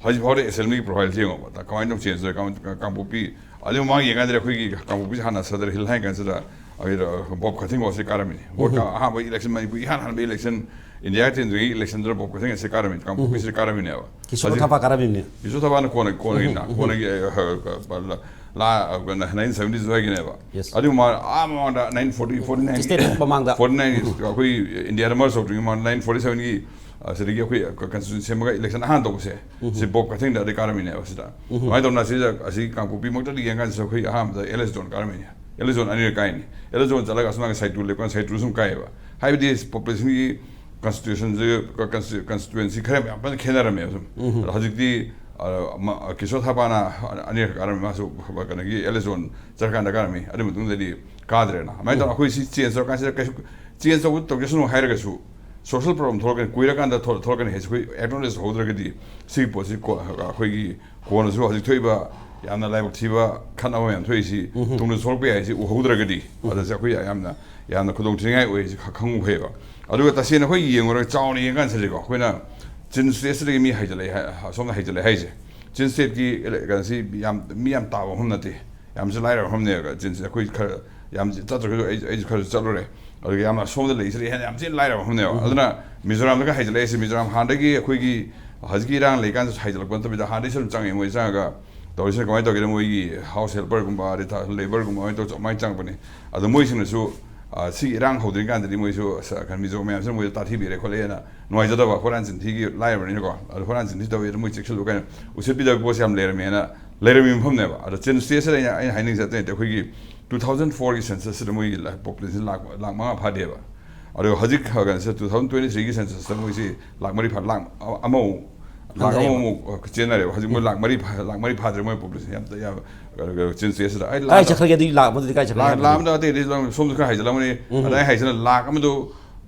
ꯍꯧꯖꯤꯛ ꯐꯥꯎꯗ ꯑꯦꯁꯦꯝꯕ꯭ꯂꯤꯒꯤ ꯄ꯭ꯔꯣꯐꯥꯏꯜꯁꯦ ꯌꯦꯡꯉꯣꯕ꯫ ꯀꯃꯥꯏꯅ ꯇꯧ ꯆꯦꯟꯖ ꯇꯧꯔꯦ? ꯀꯃꯥꯏꯅ, ꯀꯥꯡꯄꯣꯛꯄꯤ, ꯑꯗꯨ ꯃꯃꯥꯡ ꯌꯦꯡꯀꯥꯟꯗꯗꯤ ꯑꯩꯈꯣꯏꯒꯤ ꯀꯥꯡꯄꯣꯛꯄꯤꯁꯦ ꯍꯥꯟꯅ ꯁꯗꯔ ꯍꯤꯜ ꯍꯥꯏ ꯀꯥꯟꯁꯤꯗ ꯑꯩꯈꯣꯏꯗ ꯕꯣꯕ ꯀꯊꯤꯡ ꯋꯥꯁꯁꯦ ꯀꯥꯔꯝꯃꯤꯅꯤ꯫ ꯕꯣꯕ ꯀ-, ꯑꯍꯥꯟꯕ ꯏꯂꯦꯛꯁꯟ, ꯃꯅꯤꯄꯨꯔ ꯏꯍꯥꯟ ꯍꯥꯟꯕ ꯏꯂꯦꯛꯁꯟ, ꯏꯟꯗꯤꯌꯥ ꯇꯦꯟꯗ꯭ꯔꯤꯒꯤ ꯏꯂꯦꯛꯁꯟꯗꯨꯗ ꯕꯣꯕ ꯀꯊꯤꯡ ꯑꯁꯦ ꯀꯥꯔꯝꯃꯤꯅꯤ, ꯀꯥꯡꯄꯣꯛꯄꯤꯁꯤꯗ ꯀꯥꯔꯝꯃꯤꯅꯦꯕ꯫ ꯀꯤꯁꯣꯔ ꯍꯧꯖꯤꯛ ꯊꯥꯄꯥ ꯀꯥꯔꯝꯃꯤꯅꯦ꯫ ꯀꯤꯁꯣꯔ ꯊꯥꯄꯥꯅ ꯀꯣꯟꯅ, ꯀꯣꯟꯅꯒꯤꯅ, ꯀꯣꯟꯅꯒꯤ, ꯑ, ꯑ, ꯑ, ꯂꯥ-, ꯑ, nineteen seventy ꯑꯗꯨꯋꯥꯏꯒꯤꯅꯦꯕ꯫ Yes. ꯑꯗꯨ ꯃꯃꯥꯡ, ꯑꯥ ꯃꯃꯥꯡꯗ nineteen forty, forty nine, State ꯃꯃꯥꯡꯗ꯫ Forty nine, ꯑꯩꯈꯣꯏ ꯏꯟꯗꯤꯌꯥꯗ ꯃꯔꯁ ꯇꯧꯗ꯭ꯔꯤꯉꯩ ꯃꯃꯥꯡꯗ nineteen forty seven ꯒꯤ, ꯑ, ꯁꯤꯗꯒꯤ ꯑꯩꯈꯣꯏ ꯀ-, constitution ꯁꯦꯝꯃꯒ ꯏꯂꯦꯛꯁꯟ ꯑꯍꯥꯟꯕ ꯇꯧꯕꯁꯦ, ꯁꯤ ꯕꯣꯕ ꯀꯊꯤꯡꯗ ꯑꯗꯩ ꯀꯥꯔꯝꯃꯤꯅꯦꯕ ꯁꯤꯗ꯫ ꯀꯃꯥꯏꯅ ꯇꯧꯅ ꯁꯤꯗ, ꯑꯁꯤ ꯀꯥꯡꯄꯣꯛꯄꯤꯃꯛꯇꯗꯤ ꯌꯦꯡꯀꯥꯟꯁꯤꯗ ꯑꯩꯈꯣꯏ ꯑꯍꯥꯟꯕꯗ ꯑꯦꯜ ꯑꯦꯁ ꯖꯣꯟ ꯀꯥꯔꯝꯃꯤꯅꯦ꯫ ꯑꯦꯜ ꯑꯦꯁ ꯖꯣꯟ ꯑꯅꯤꯔꯛ ꯀꯥꯏꯅꯤ꯫ ꯑꯦꯜ ꯑꯦꯁ ꯖꯣꯟ ꯆꯠꯂꯒ ꯑꯁꯣꯝ ꯅꯥꯀꯟ ꯁꯥꯏꯇꯨ ꯂꯩꯀꯣꯟ ꯁꯥꯏꯇꯨ ꯁꯨꯝ ꯀꯥꯏꯌꯦꯕ꯫ ꯍꯥꯏꯕꯗꯤ population ꯒꯤ constitution ꯁꯦ, ꯀ-, constitu-, constituency ꯈꯔ ꯌꯥꯝ ꯐꯖꯅ ꯈꯦꯠꯅꯔꯝꯃꯦꯕ ꯁꯨꯝ꯫ ꯑꯗꯣ ꯍꯧꯖꯤꯛꯇꯤ, ꯑ, ꯃ-, ꯀꯤꯁꯣꯔ ꯊꯥꯄꯥꯅ ꯑꯅꯤꯔꯛ ꯀꯥꯔꯝꯃꯤ, ꯃꯥꯁꯨ ꯀꯩꯅꯣꯒꯤ ꯑꯦꯜ ꯑꯦꯁ ꯖꯣꯟ ꯆꯠꯂꯀꯥꯟꯗ ꯀꯥꯔꯝꯃꯤ꯫ ꯑꯗꯨ ꯃꯇꯨꯡꯗꯗꯤ ꯀꯥꯗ꯭ꯔꯦꯅ꯫ ꯑꯗꯨꯃꯥꯏꯅ ꯇꯧꯔꯒ ꯑꯩꯈꯣꯏ ꯁꯤ ꯆꯦꯟꯖ ꯇꯧꯔꯀꯥꯟꯁꯤꯗ ꯀꯩꯁꯨ ꯆꯦꯟꯖ ꯇꯧꯕ ꯇꯧꯖꯁꯅꯨ ꯍꯥꯏꯔꯒꯁꯨ social problem ꯊꯣꯛꯂꯛꯀꯅꯤ, ꯀꯨꯏꯔꯀꯥꯟꯗ ꯊꯣꯛ-, ꯊꯣꯛꯂꯛꯀꯅꯤ ꯍꯥꯏꯁꯦ ꯑꯩꯈꯣꯏ acknowledge ꯇꯧꯍꯧꯗ꯭ꯔꯒꯗꯤ ꯁꯤꯒꯤ ꯄꯣꯠꯁꯤ ꯀꯣ-, ꯑꯩꯈꯣꯏꯒꯤ ꯀꯣꯟꯅꯁꯨ ꯍꯧꯖꯤꯛ ꯊꯣꯛꯏꯕ ꯌꯥꯝꯅ ꯂꯥꯏꯕꯛ ꯊꯤꯕ ꯈꯠꯅꯕ ꯃꯌꯥꯝ ꯊꯣꯛꯏꯁꯤ ꯇꯨꯡꯗ ꯊꯣꯛꯂꯛꯄ ꯌꯥꯏ ꯍꯥꯏꯁꯤ ꯎꯍꯧꯗ꯭ꯔꯒꯗꯤ ꯑꯗꯨꯁꯦ ꯑꯩꯈꯣꯏ ꯌꯥꯝꯅ, ꯌꯥꯝꯅ ꯈꯨꯗꯣꯡ ꯊꯤꯅꯤꯡꯉꯥꯏ ꯑꯣꯏ ꯍꯥꯏꯁꯤ ꯈ-, ꯈꯪꯕ ꯐꯩꯌꯦꯕ꯫ ꯑꯗꯨꯒ ꯇꯁꯦꯡꯅ ꯑꯩꯈꯣꯏ ꯌꯦꯡꯉꯨꯔꯒ ꯆꯥꯎꯅ ꯌꯦꯡꯀꯥꯟꯁꯤꯗꯀꯣ ꯑꯩꯈꯣꯏꯅ ꯆꯤꯟ ꯁ꯭ꯇꯦꯠꯁꯤꯗꯒꯤ ꯃꯤ ꯍꯥꯏꯖꯤꯜꯂꯛꯑꯦ ꯍꯥꯏ-, ꯑꯁꯣꯝꯗ ꯍꯩꯖꯤꯜꯂꯛꯑꯦ ꯍꯥꯏꯁꯦ꯫ ꯆꯤꯟ ꯁ꯭ꯇꯦꯠꯀꯤ ꯀꯩꯅꯣꯁꯤ ꯌꯥꯝ, ꯃꯤ ꯌꯥꯝ ꯇꯥꯕ ꯃꯐꯝ ꯅꯠꯇꯦ꯫ ꯌꯥꯝꯁꯨ ꯂꯥꯏꯔꯕ ꯃꯐꯝꯅꯦꯕ ꯆꯤꯟꯁꯦ꯫ ꯑꯩꯈꯣꯏ ꯈꯔ ꯌꯥꯝ ꯆꯠꯇ꯭ꯔꯒꯁꯨ ꯑꯩ, ꯑꯩꯁꯨ ꯈꯔꯁꯨ ꯆꯠꯂꯨꯔꯦ꯫ ꯑꯗꯨꯒ ꯌꯥꯝꯅ ꯁꯣꯝꯗ ꯂꯩꯁꯤꯗꯤ ꯍꯦꯟꯅ ꯌꯥꯝ ꯊꯤꯅ ꯂꯥꯏꯔꯕ ꯃꯐꯝꯅꯦꯕ꯫ ꯑꯗꯨꯅ ꯃꯤꯖꯣꯔꯥꯝꯗꯒ ꯍꯥꯏꯖꯤꯜꯂꯛꯏꯁꯦ, ꯃꯤꯖꯣꯔꯥꯝ ꯍꯥꯟꯅꯗꯒꯤ ꯑꯩꯈꯣꯏꯒꯤ ꯍꯧꯖꯤꯛꯀꯤ ꯏꯔꯥꯡ ꯂꯩꯀꯥꯟꯗꯁꯨ ꯍꯥꯏꯖꯤꯜꯂꯛꯄ ꯅꯠꯇꯕꯤꯗ ꯍꯥꯟꯅꯗꯒꯤ ꯁꯨꯝ ꯆꯪꯉꯛꯑꯦ꯫ ꯃꯣꯏ ꯆꯪꯉꯒ ꯇꯧꯔꯤꯁꯤꯅ ꯀꯃꯥꯏꯅ ꯇꯧꯒꯦꯗ ꯃꯣꯏꯒꯤ house helper ꯒꯨꯝꯕ, ꯑꯗꯩ ꯊ-, labour ꯒꯨꯝꯕ ꯑꯗꯨꯃꯥꯏꯅ ꯇꯧ-, ꯑꯗꯨꯃꯥꯏꯅ ꯆꯪꯉꯛꯄꯅꯤ꯫ ꯑꯗꯣ ꯃꯣꯏꯁꯤꯡꯅꯁꯨ, ꯑ, ꯁꯤꯒꯤ ꯏꯔꯥꯡ ꯍꯧꯗ꯭ꯔꯤꯀꯥꯟꯗꯗꯤ ꯃꯣꯏꯁꯨ ꯁ-, ꯀꯩꯅꯣ ꯃꯤꯖꯣ ꯃꯌꯥꯝꯁꯤꯅ ꯃꯣꯏꯗ ꯇꯥꯊꯤꯕꯤꯔꯦ ꯈꯣꯠꯂꯦꯅ ꯅꯨꯡꯉꯥꯏꯖꯗꯕ, ꯍꯨꯔꯥꯟ ꯆꯤꯟꯊꯤꯒꯤ ꯂꯥꯏꯔꯕꯅꯤꯅꯀꯣ꯫ ꯑꯗꯣ ꯍꯨꯔꯥꯟ ꯆꯤꯟꯊꯤ ꯇꯧꯋꯦ, ꯑꯗꯣ ꯃꯣꯏ ꯆꯦꯛꯁꯤꯜꯂꯨ ꯀꯥꯏꯅ ꯎꯁꯤꯠꯄꯤꯗꯕ ꯄꯣꯠꯁꯦ ꯌꯥꯝ ꯂꯩꯔꯝꯃꯦꯅ ꯂꯩꯔꯝꯃꯤꯕ ꯃꯐꯝꯅꯦꯕ꯫ ꯑꯗꯣ ꯆꯤꯟ ꯁ꯭ꯇꯦꯠꯁꯤꯗ ꯑꯩꯅ, ꯑꯩꯅ ꯍꯥꯏꯅꯤꯡꯉꯤꯁꯦ ꯑꯇꯩ ꯅꯠꯇꯦ, ꯑꯩꯈꯣꯏꯒꯤ two thousand four ꯒꯤ census ꯁꯤꯗ ꯃꯣꯏꯒꯤ ꯂ-, population ꯂꯥꯛ, ꯂꯥꯛ ꯃꯉꯥ ꯐꯥꯗꯦꯕ꯫ ꯑꯗꯣ ꯍꯧꯖꯤꯛ ꯀꯩꯅꯣꯁꯤꯗ two thousand twenty three ꯒꯤ census ꯇ ꯃꯣꯏꯁꯤ ꯂꯥꯛ ꯃꯔꯤ ꯐꯥ-, ꯂꯥꯛ ꯑꯃꯃꯨꯛ, ꯂꯥꯛ ꯍꯟꯊꯔꯦꯕ꯫ ꯑꯃꯃꯨꯛ ꯆꯦꯟꯅꯔꯦꯕ꯫ ꯍꯧꯖꯤꯛ ꯃꯣꯏ ꯂꯥꯛ ꯃꯔꯤ ꯐꯥ-, ꯂꯥꯛ ꯃꯔꯤ ꯐꯥꯗ꯭ꯔꯦ ꯃꯣꯏ population ꯌꯥꯝ, ꯌꯥꯝ, ꯀꯩꯅꯣ, ꯀꯩꯅꯣ, ꯆꯤꯟ ꯁ꯭ꯇꯦꯠꯁꯤꯗ꯫ ꯑꯩ ꯀꯥꯏ ꯂꯥꯛ ꯆꯠꯈ꯭ꯔꯒꯦ? ꯑꯗꯨꯒꯤ ꯂꯥꯛ ꯑꯃꯗꯨꯗꯤ ꯀꯥꯏ ꯆꯠꯈ꯭ꯔꯒꯦ ꯂꯥꯛ, ꯍꯥꯏꯕꯅꯤ? ꯂꯥꯛ ꯑꯃꯗ ꯑꯇꯩ ꯑꯇꯩ ꯂꯝ ꯁꯣꯝꯗ ꯈꯔ ꯍꯥꯏꯖꯤꯜꯂꯝꯃꯅꯤ꯫ ꯑꯗ ꯑꯩ ꯍꯥꯏꯁꯤꯅ ꯂꯥꯛ ꯑꯃꯗꯨ,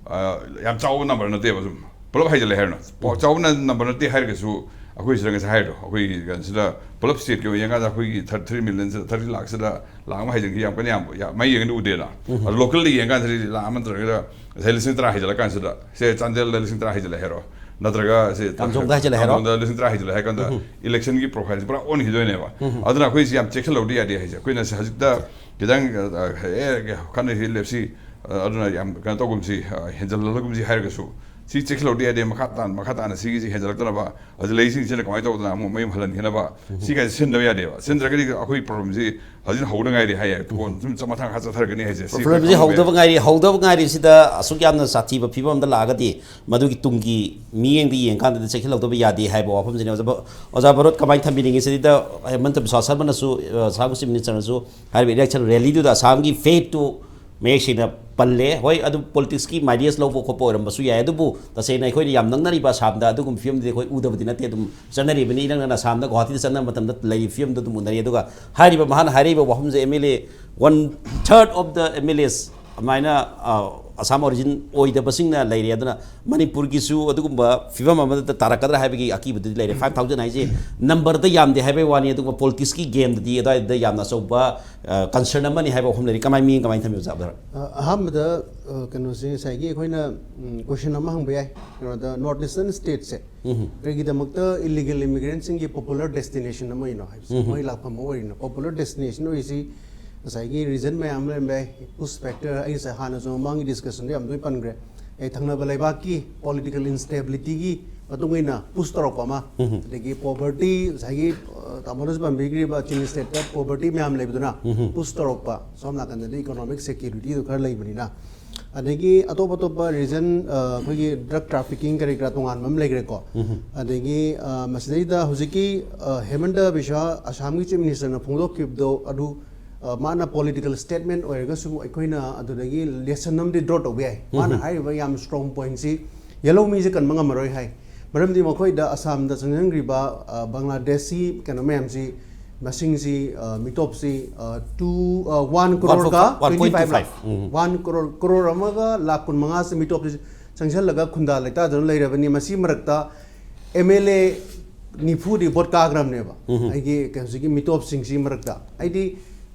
ꯑ, ꯌꯥꯝ ꯆꯥꯎꯕ number ꯅꯠꯇꯦꯕ꯫ ꯁꯨꯝ ꯄꯨꯂꯞ ꯍꯥꯏꯖꯤꯜꯂꯦ ꯍꯥꯏꯔꯣꯅ꯫ ꯄꯥꯎ ꯆꯥꯎꯕ number ꯅꯠꯇꯦ ꯍꯥꯏꯔꯒꯁꯨ ꯑꯩꯈꯣꯏ ꯁꯤꯗ ꯉꯁꯥꯏ ꯍꯥꯏꯔꯤꯗꯣ, ꯑꯩꯈꯣꯏꯒꯤ ꯀꯩꯅꯣꯁꯤꯗ ꯄꯨꯂꯞ state ꯀꯤ ꯑꯣꯏꯅ ꯌꯦꯡꯀꯥꯟꯗ ꯑꯩꯈꯣꯏꯒꯤ thirty three million ꯁꯤꯗ, thirty ꯂꯥꯛꯁꯤꯗ ꯂꯥꯛ ꯑꯃ ꯍꯥꯏꯖꯤꯟꯈꯤ ꯌꯥꯝ ꯀꯟꯅ ꯌꯥꯝꯕ, ꯌꯥꯝ, ꯃꯩ ꯌꯦꯡꯉꯗꯤ ꯎꯗꯦꯅ꯫ ꯑꯗꯣ local ꯗ ꯌꯦꯡꯀꯥꯟꯗꯗꯤ ꯂꯥꯛ ꯑꯃ ꯅꯠꯇ꯭ꯔꯒ ꯉꯁꯥꯏ ꯂꯤꯁꯤꯡ ꯇꯔꯥ ꯍꯩꯖꯤꯜꯂꯀꯥꯟꯁꯤꯗ, ꯁꯦ ꯆꯥꯟꯗꯦꯜꯗ ꯂꯤꯁꯤꯡ ꯇꯔꯥ ꯍꯩꯖꯤꯜꯂꯦ ꯍꯥꯏꯔꯣ, ꯅꯠꯇ꯭ꯔꯒ ꯁꯤ ꯀꯥꯝꯖꯣꯡꯗ ꯍꯥꯏꯖꯤꯜꯂꯦ ꯍꯥꯏꯔꯣ? ꯀꯥꯝꯖꯣꯡꯗ ꯂꯤꯁꯤꯡ ꯇꯔꯥ ꯍꯩꯖꯤꯜꯂꯦ ꯍꯥꯏ ꯀꯥꯟꯗ ꯏꯂꯦꯛꯁꯟꯒꯤ ꯄ꯭ꯔꯣꯐꯥꯏꯜꯁꯦ ꯄꯨꯔꯥ ꯑꯣꯟꯈꯤꯗꯣꯏꯅꯦꯕ꯫ ꯑꯗꯨꯅ ꯑꯩꯈꯣꯏꯁꯤ ꯌꯥꯝ ꯆꯦꯛꯁꯤꯜꯍꯧꯗ ꯌꯥꯗꯦ ꯍꯥꯏꯁꯦ꯫ ꯑꯩꯈꯣꯏꯅ ꯁꯤ ꯍꯧꯖꯤꯛꯇ ꯈꯤꯇꯪ ꯑ, ꯑꯦ, ꯈꯟꯅꯁꯤ ꯂꯦꯞꯁꯤ, ꯑ, ꯑꯗꯨꯅ ꯌꯥꯝ ꯀꯩꯅꯣ ꯇꯧꯒꯨꯝꯁꯤ, ꯑ, ꯍꯦꯟꯖꯜꯍꯜꯂꯒꯨꯝꯁꯤ ꯍꯥꯏꯔꯒꯁꯨ, ꯁꯤ ꯆꯦꯛꯁꯤꯜꯍꯧꯗ ꯌꯥꯗꯦ꯫ ꯃꯈꯥ ꯇꯥꯅ, ꯃꯈꯥ ꯇꯥꯅ ꯁꯤꯒꯤꯁꯤ ꯍꯦꯟꯖꯜꯂꯛꯇꯅꯕ, ꯑꯗꯨ ꯂꯩꯁꯤꯡꯁꯤꯅ ꯀꯃꯥꯏꯅ ꯇꯧꯗꯅ ꯑꯃꯨꯛ ꯃꯌꯨꯝ ꯍꯜꯍꯟꯈꯤꯅꯕ, ꯁꯤ ꯀꯥꯏꯁꯦ ꯁꯤꯟꯗꯕ ꯌꯥꯗꯦꯕ꯫ ꯁꯤꯟꯗ꯭ꯔꯒꯗꯤ ꯑꯩꯈꯣꯏ ꯄ꯭ꯔꯣꯕ꯭ꯂꯦꯝꯁꯤ ꯍꯧꯖꯤꯛ ꯍꯧꯗ ꯉꯥꯏꯔꯤ ꯍꯥꯏꯌꯦ꯫ ꯀꯣꯟ ꯁꯨꯝ ꯃꯊꯪ ꯃꯈꯥ ꯆꯠꯊꯔꯛꯀꯅꯤ ꯍꯥꯏꯁꯦ꯫ ꯁꯤ ꯄ꯭ꯔꯣꯕ꯭ꯂꯦꯝꯁꯤ ꯑꯩꯈꯣꯏ ꯍꯧꯗꯕ ꯉꯥꯏꯔꯤ꯫ ꯍꯧꯗꯕ ꯉꯥꯏꯔꯤꯁꯤꯗ ꯑꯁꯨꯛ ꯌꯥꯝꯅ ꯁꯥꯊꯤꯕ ꯐꯤꯕꯝ ꯑꯃꯗ ꯂꯥꯛꯑꯒꯗꯤ ꯃꯗꯨꯒꯤ ꯇꯨꯡꯒꯤ ꯃꯤꯠꯌꯦꯡꯗ ꯌꯦꯡꯀꯥꯟꯗꯗꯤ ꯆꯦꯛꯁꯤꯜꯍꯧꯗꯕ ꯌꯥꯗꯦ ꯍꯥꯏꯕ ꯋꯥꯐꯝꯁꯤꯅꯤ꯫ ꯑꯣꯖꯥ ꯕ-, ꯑꯣꯖꯥ ꯕꯔꯣꯠ ꯀꯃꯥꯏꯅ ꯊꯝꯕꯤꯅꯤꯡꯉꯤ? ꯁꯤꯗ ꯍꯦꯃꯟꯇ ꯕꯤꯁ꯭ꯋꯥ ꯁꯔꯃꯅꯁꯨ, ꯑ, ꯑꯁꯥꯝꯒꯤ ꯆꯤꯐ ꯃꯤꯅꯤꯁꯇꯔꯅꯁꯨ ꯍꯥꯏꯔꯤꯕ ꯏꯂꯦꯛꯁꯟ ꯔꯦꯂꯤꯗꯨꯗ ꯑꯁꯥꯝꯒꯤ ꯐꯦꯠꯇꯨ ꯃꯌꯦꯛ ꯁꯦꯡꯅ ꯄꯜꯂꯦ꯫ ꯍꯣꯏ, ꯑꯗꯨ ꯄꯣꯂꯤꯇꯤꯛꯁꯀꯤ ꯃꯥꯏꯂꯦꯖ ꯂꯧꯕ ꯈꯣꯠꯄ ꯑꯣꯏꯔꯝꯕꯁꯨ ꯌꯥꯏ, ꯑꯗꯨꯕꯨ ꯇꯁꯦꯡꯅ ꯑꯩꯈꯣꯏꯅ ꯌꯥꯝ ꯅꯛꯅꯔꯤꯕ ꯑꯁꯥꯝꯗ ꯑꯗꯨꯒꯨꯝꯕ ꯐꯤꯕꯝꯗꯨꯗꯤ ꯑꯩꯈꯣꯏ ꯎꯗꯕꯗꯤ ꯅꯠꯇꯦ꯫ ꯑꯗꯨꯝ ꯆꯠꯅꯔꯤꯕꯅꯤ꯫ ꯏꯅꯛ ꯅꯛꯅ ꯑꯁꯥꯝꯗ ꯒꯨꯋꯥꯍꯥꯇꯤꯗ ꯆꯠꯅꯕ ꯃꯇꯝꯗ ꯂꯩꯔꯤꯕ ꯐꯤꯕꯝꯗꯨ ꯑꯗꯨꯝ ꯎꯅꯔꯤ꯫ ꯑꯗꯨꯒ ꯍꯥꯏꯔꯤꯕ ꯃꯍꯥꯛꯅ ꯍꯥꯏꯔꯛꯏꯕ ꯋꯥꯐꯝꯁꯦ, M L A, one third of the M L S ꯑꯗꯨꯃꯥꯏꯅ, ꯑ, ꯑꯁꯥꯝ ꯑꯣꯔꯤꯖꯤꯟ ꯑꯣꯏꯗꯕꯁꯤꯡꯅ ꯂꯩꯔꯦ꯫ ꯑꯗꯨꯅ ꯃꯅꯤꯄꯨꯔꯒꯤꯁꯨ ꯑꯗꯨꯒꯨꯝꯕ ꯐꯤꯕꯝ ꯑꯃꯗ ꯇꯥꯔꯛꯀꯗ꯭ꯔꯥ ꯍꯥꯏꯕꯒꯤ ꯑꯀꯤꯕꯗꯨꯗꯤ ꯂꯩꯔꯦ꯫ ꯐꯥꯏꯚ ꯊꯥꯎꯖꯟ ꯍꯥꯏꯁꯦ ꯅꯝꯕꯔꯗ ꯌꯥꯝꯗꯦ ꯍꯥꯏꯕꯒꯤ ꯋꯥꯅꯤ, ꯑꯗꯨꯒ ꯄꯣꯂꯤꯇꯤꯛꯁꯀꯤ ꯒꯦꯝꯗꯗꯤ ꯑꯗꯨꯋꯥꯏꯗ ꯌꯥꯝꯅ ꯑꯆꯧꯕ, ꯑ, ꯀꯟꯁꯔꯟ ꯑꯃꯅꯤ ꯍꯥꯏꯕ ꯋꯥꯐꯝ ꯂꯩꯔꯤ꯫ ꯀꯃꯥꯏ, ꯃꯤꯠꯌꯦꯡ ꯀꯃꯥꯏꯅ ꯊꯝꯕꯤ, ꯑꯣꯖꯥ ꯕꯔꯣꯠ? ꯑ, ꯑꯍꯥꯟꯕꯗ, ꯑ, ꯀꯩꯅꯣꯁꯦ, ꯉꯁꯥꯏꯒꯤ ꯑꯩꯈꯣꯏꯅ, ꯎꯝ, ꯀꯣꯏꯁꯟ ꯑꯃ ꯍꯪꯕ ꯌꯥꯏ꯫ ꯀꯩꯅꯣꯗ, ꯅꯣꯔꯠ ꯏꯁꯇꯔꯟ ꯁ꯭ꯇꯦꯠꯁꯦ ꯀꯔꯤꯒꯤꯗꯃꯛꯇ ꯏꯂꯤꯒꯦꯜ ꯏꯃꯤꯒ꯭ꯔꯦꯟꯁꯤꯡꯒꯤ ꯄꯣꯄꯨꯂꯔ ꯗꯦꯁꯇꯤꯅꯦꯁꯟ ꯑꯃ ꯑꯣꯏꯅꯣ ꯍꯥꯏꯕꯁꯦ, ꯃꯣꯏ ꯂꯥꯛꯐꯝ ꯑꯃ ꯑꯣꯏꯔꯤꯅꯣ? ꯄꯣꯄꯨꯂꯔ ꯗꯦꯁꯇꯤꯅꯦꯁꯟ ꯑꯣꯏꯔꯤꯁꯤ ꯉꯁꯥꯏꯒꯤ ꯔꯤꯖꯟ ꯃꯌꯥꯝ ꯑꯃ ꯂꯩꯔꯝꯕ ꯌꯥꯏ꯫ ꯄꯨꯁ ꯐꯦꯛꯇꯔ, ꯑꯩ ꯉꯁꯥꯏ ꯍꯥꯟꯅꯁꯨ ꯃꯃꯥꯡꯒꯤ ꯗꯤꯁꯀꯁꯟꯗ ꯌꯥꯝ ꯇꯣꯏꯅ ꯄꯟꯈ꯭ꯔꯦ꯫ ꯑꯩ ꯊꯪꯅꯕ ꯂꯩꯕꯥꯛꯀꯤ ꯄꯣꯂꯤꯇꯤꯀꯦꯜ ꯏꯟꯁꯇꯦꯕꯤꯂꯤꯇꯤꯒꯤ ꯃꯇꯨꯡ ꯏꯟꯅ ꯄꯨꯁ ꯇꯧꯔꯛꯄ ꯑꯃ, ꯑꯗꯒꯤ ꯄꯣꯚꯔꯇꯤ, ꯉꯁꯥꯏꯒꯤ, ꯑ, ꯇꯥꯃꯣꯅꯁꯨ ꯄꯟꯕꯤꯈ꯭ꯔꯤꯕ ꯆꯤꯡ ꯁ꯭ꯇꯦꯠꯇ ꯄꯣꯚꯔꯇꯤ ꯃꯌꯥꯝ ꯂꯩꯕꯗꯨꯅ ꯄꯨꯁ ꯇꯧꯔꯛꯄ, ꯁꯣꯝ ꯅꯥꯀꯟꯗꯗꯤ ꯏꯀꯣꯅꯣꯃꯤꯛ ꯁꯦꯀ꯭ꯌꯨꯔꯤꯇꯤꯗꯨ ꯈꯔ ꯂꯩꯕꯅꯤꯅ꯫ ꯑꯗꯒꯤ ꯑꯇꯣꯞ ꯑꯇꯣꯞꯄ ꯔꯤꯖꯟ, ꯑ, ꯑꯩꯈꯣꯏꯒꯤ ꯗ꯭ꯔꯒ ꯇ꯭ꯔꯥꯐꯤꯀꯤꯡ ꯀꯔꯤ ꯀꯔꯥ ꯇꯣꯉꯥꯟꯕ ꯑꯃ ꯂꯩꯈ꯭ꯔꯦꯀꯣ꯫ ꯑꯗꯒꯤ, ꯑ, ꯃꯁꯤꯗꯩꯗ ꯍꯧꯖꯤꯛꯀꯤ, ꯑ, ꯍꯦꯃꯟꯇ ꯕꯤꯁ꯭ꯋꯥ ꯑꯁꯥꯝꯒꯤ ꯆꯤꯐ ꯃꯤꯅꯤꯁꯇꯔꯅ ꯐꯣꯡꯗꯣꯛꯈꯤꯕꯗꯣ ꯑꯗꯨ, ꯑ, ꯃꯥꯅ ꯄꯣꯂꯤꯇꯤꯀꯦꯜ ꯁ꯭ꯇꯦꯠꯃꯦꯟ ꯑꯣꯏꯔꯒꯁꯨ ꯑꯩꯈꯣꯏꯅ ꯑꯗꯨꯗꯒꯤ ꯂꯦꯁꯟ ꯑꯃꯗꯤ ꯗ꯭ꯔꯣ ꯇꯧꯕ ꯌꯥꯏ꯫ ꯃꯥꯅ ꯍꯥꯏꯔꯤꯕ ꯌꯥꯝ ꯁ꯭ꯇꯔꯣꯡ ꯄꯣꯏꯟꯠꯁꯤ ꯌꯦꯜꯍꯧ ꯃꯤꯁꯦ ꯀꯟꯕ ꯉꯝꯃꯔꯣꯏ ꯍꯥꯏ꯫ ꯃꯔꯝꯗꯤ ꯃꯈꯣꯏꯗ ꯑꯁꯥꯝꯗ ꯆꯪꯁꯤꯟꯈ꯭ꯔꯤꯕ, ꯑ, ꯕꯪꯒ꯭ꯂꯥꯗꯦꯁꯤ ꯀꯩꯅꯣ ꯃꯌꯥꯝꯁꯤ, ꯃꯁꯤꯡꯁꯤ, ꯑ, ꯃꯤꯇꯣꯞꯁꯤ, ꯑ, ꯇꯨ, ꯑ, ꯋꯥꯟ ꯀ꯭ꯔꯣꯔꯒ four five, one point two twenty five five. Lakh. ꯎꯝ꯫ ꯋꯥꯟ ꯀ꯭ꯔꯣꯔ, ꯀ꯭ꯔꯣꯔ ꯑꯃꯒ ꯂꯥꯛ ꯀꯨꯟꯃꯉꯥꯁꯤ ꯃꯤꯇꯣꯞꯁꯤ ꯆꯪꯁꯤꯜꯂꯒ ꯈꯨꯟꯗꯥ ꯂꯩꯇꯥꯗꯨꯅ ꯂꯩꯔꯕꯅꯤ꯫ ꯃꯁꯤ ꯃꯔꯛꯇ ꯑꯦꯝ ꯑꯦꯜ ꯑꯦ ꯅꯤꯐꯨꯗꯤ ꯚꯣꯠ ꯀꯥꯈ꯭ꯔꯕꯅꯦꯕ꯫ ꯑꯩꯒꯤ ꯍꯧꯖꯤꯛꯀꯤ ꯃꯤꯇꯣꯞꯁꯤꯡꯁꯤ ꯃꯔꯛꯇ꯫ ꯍꯥꯏꯗꯤ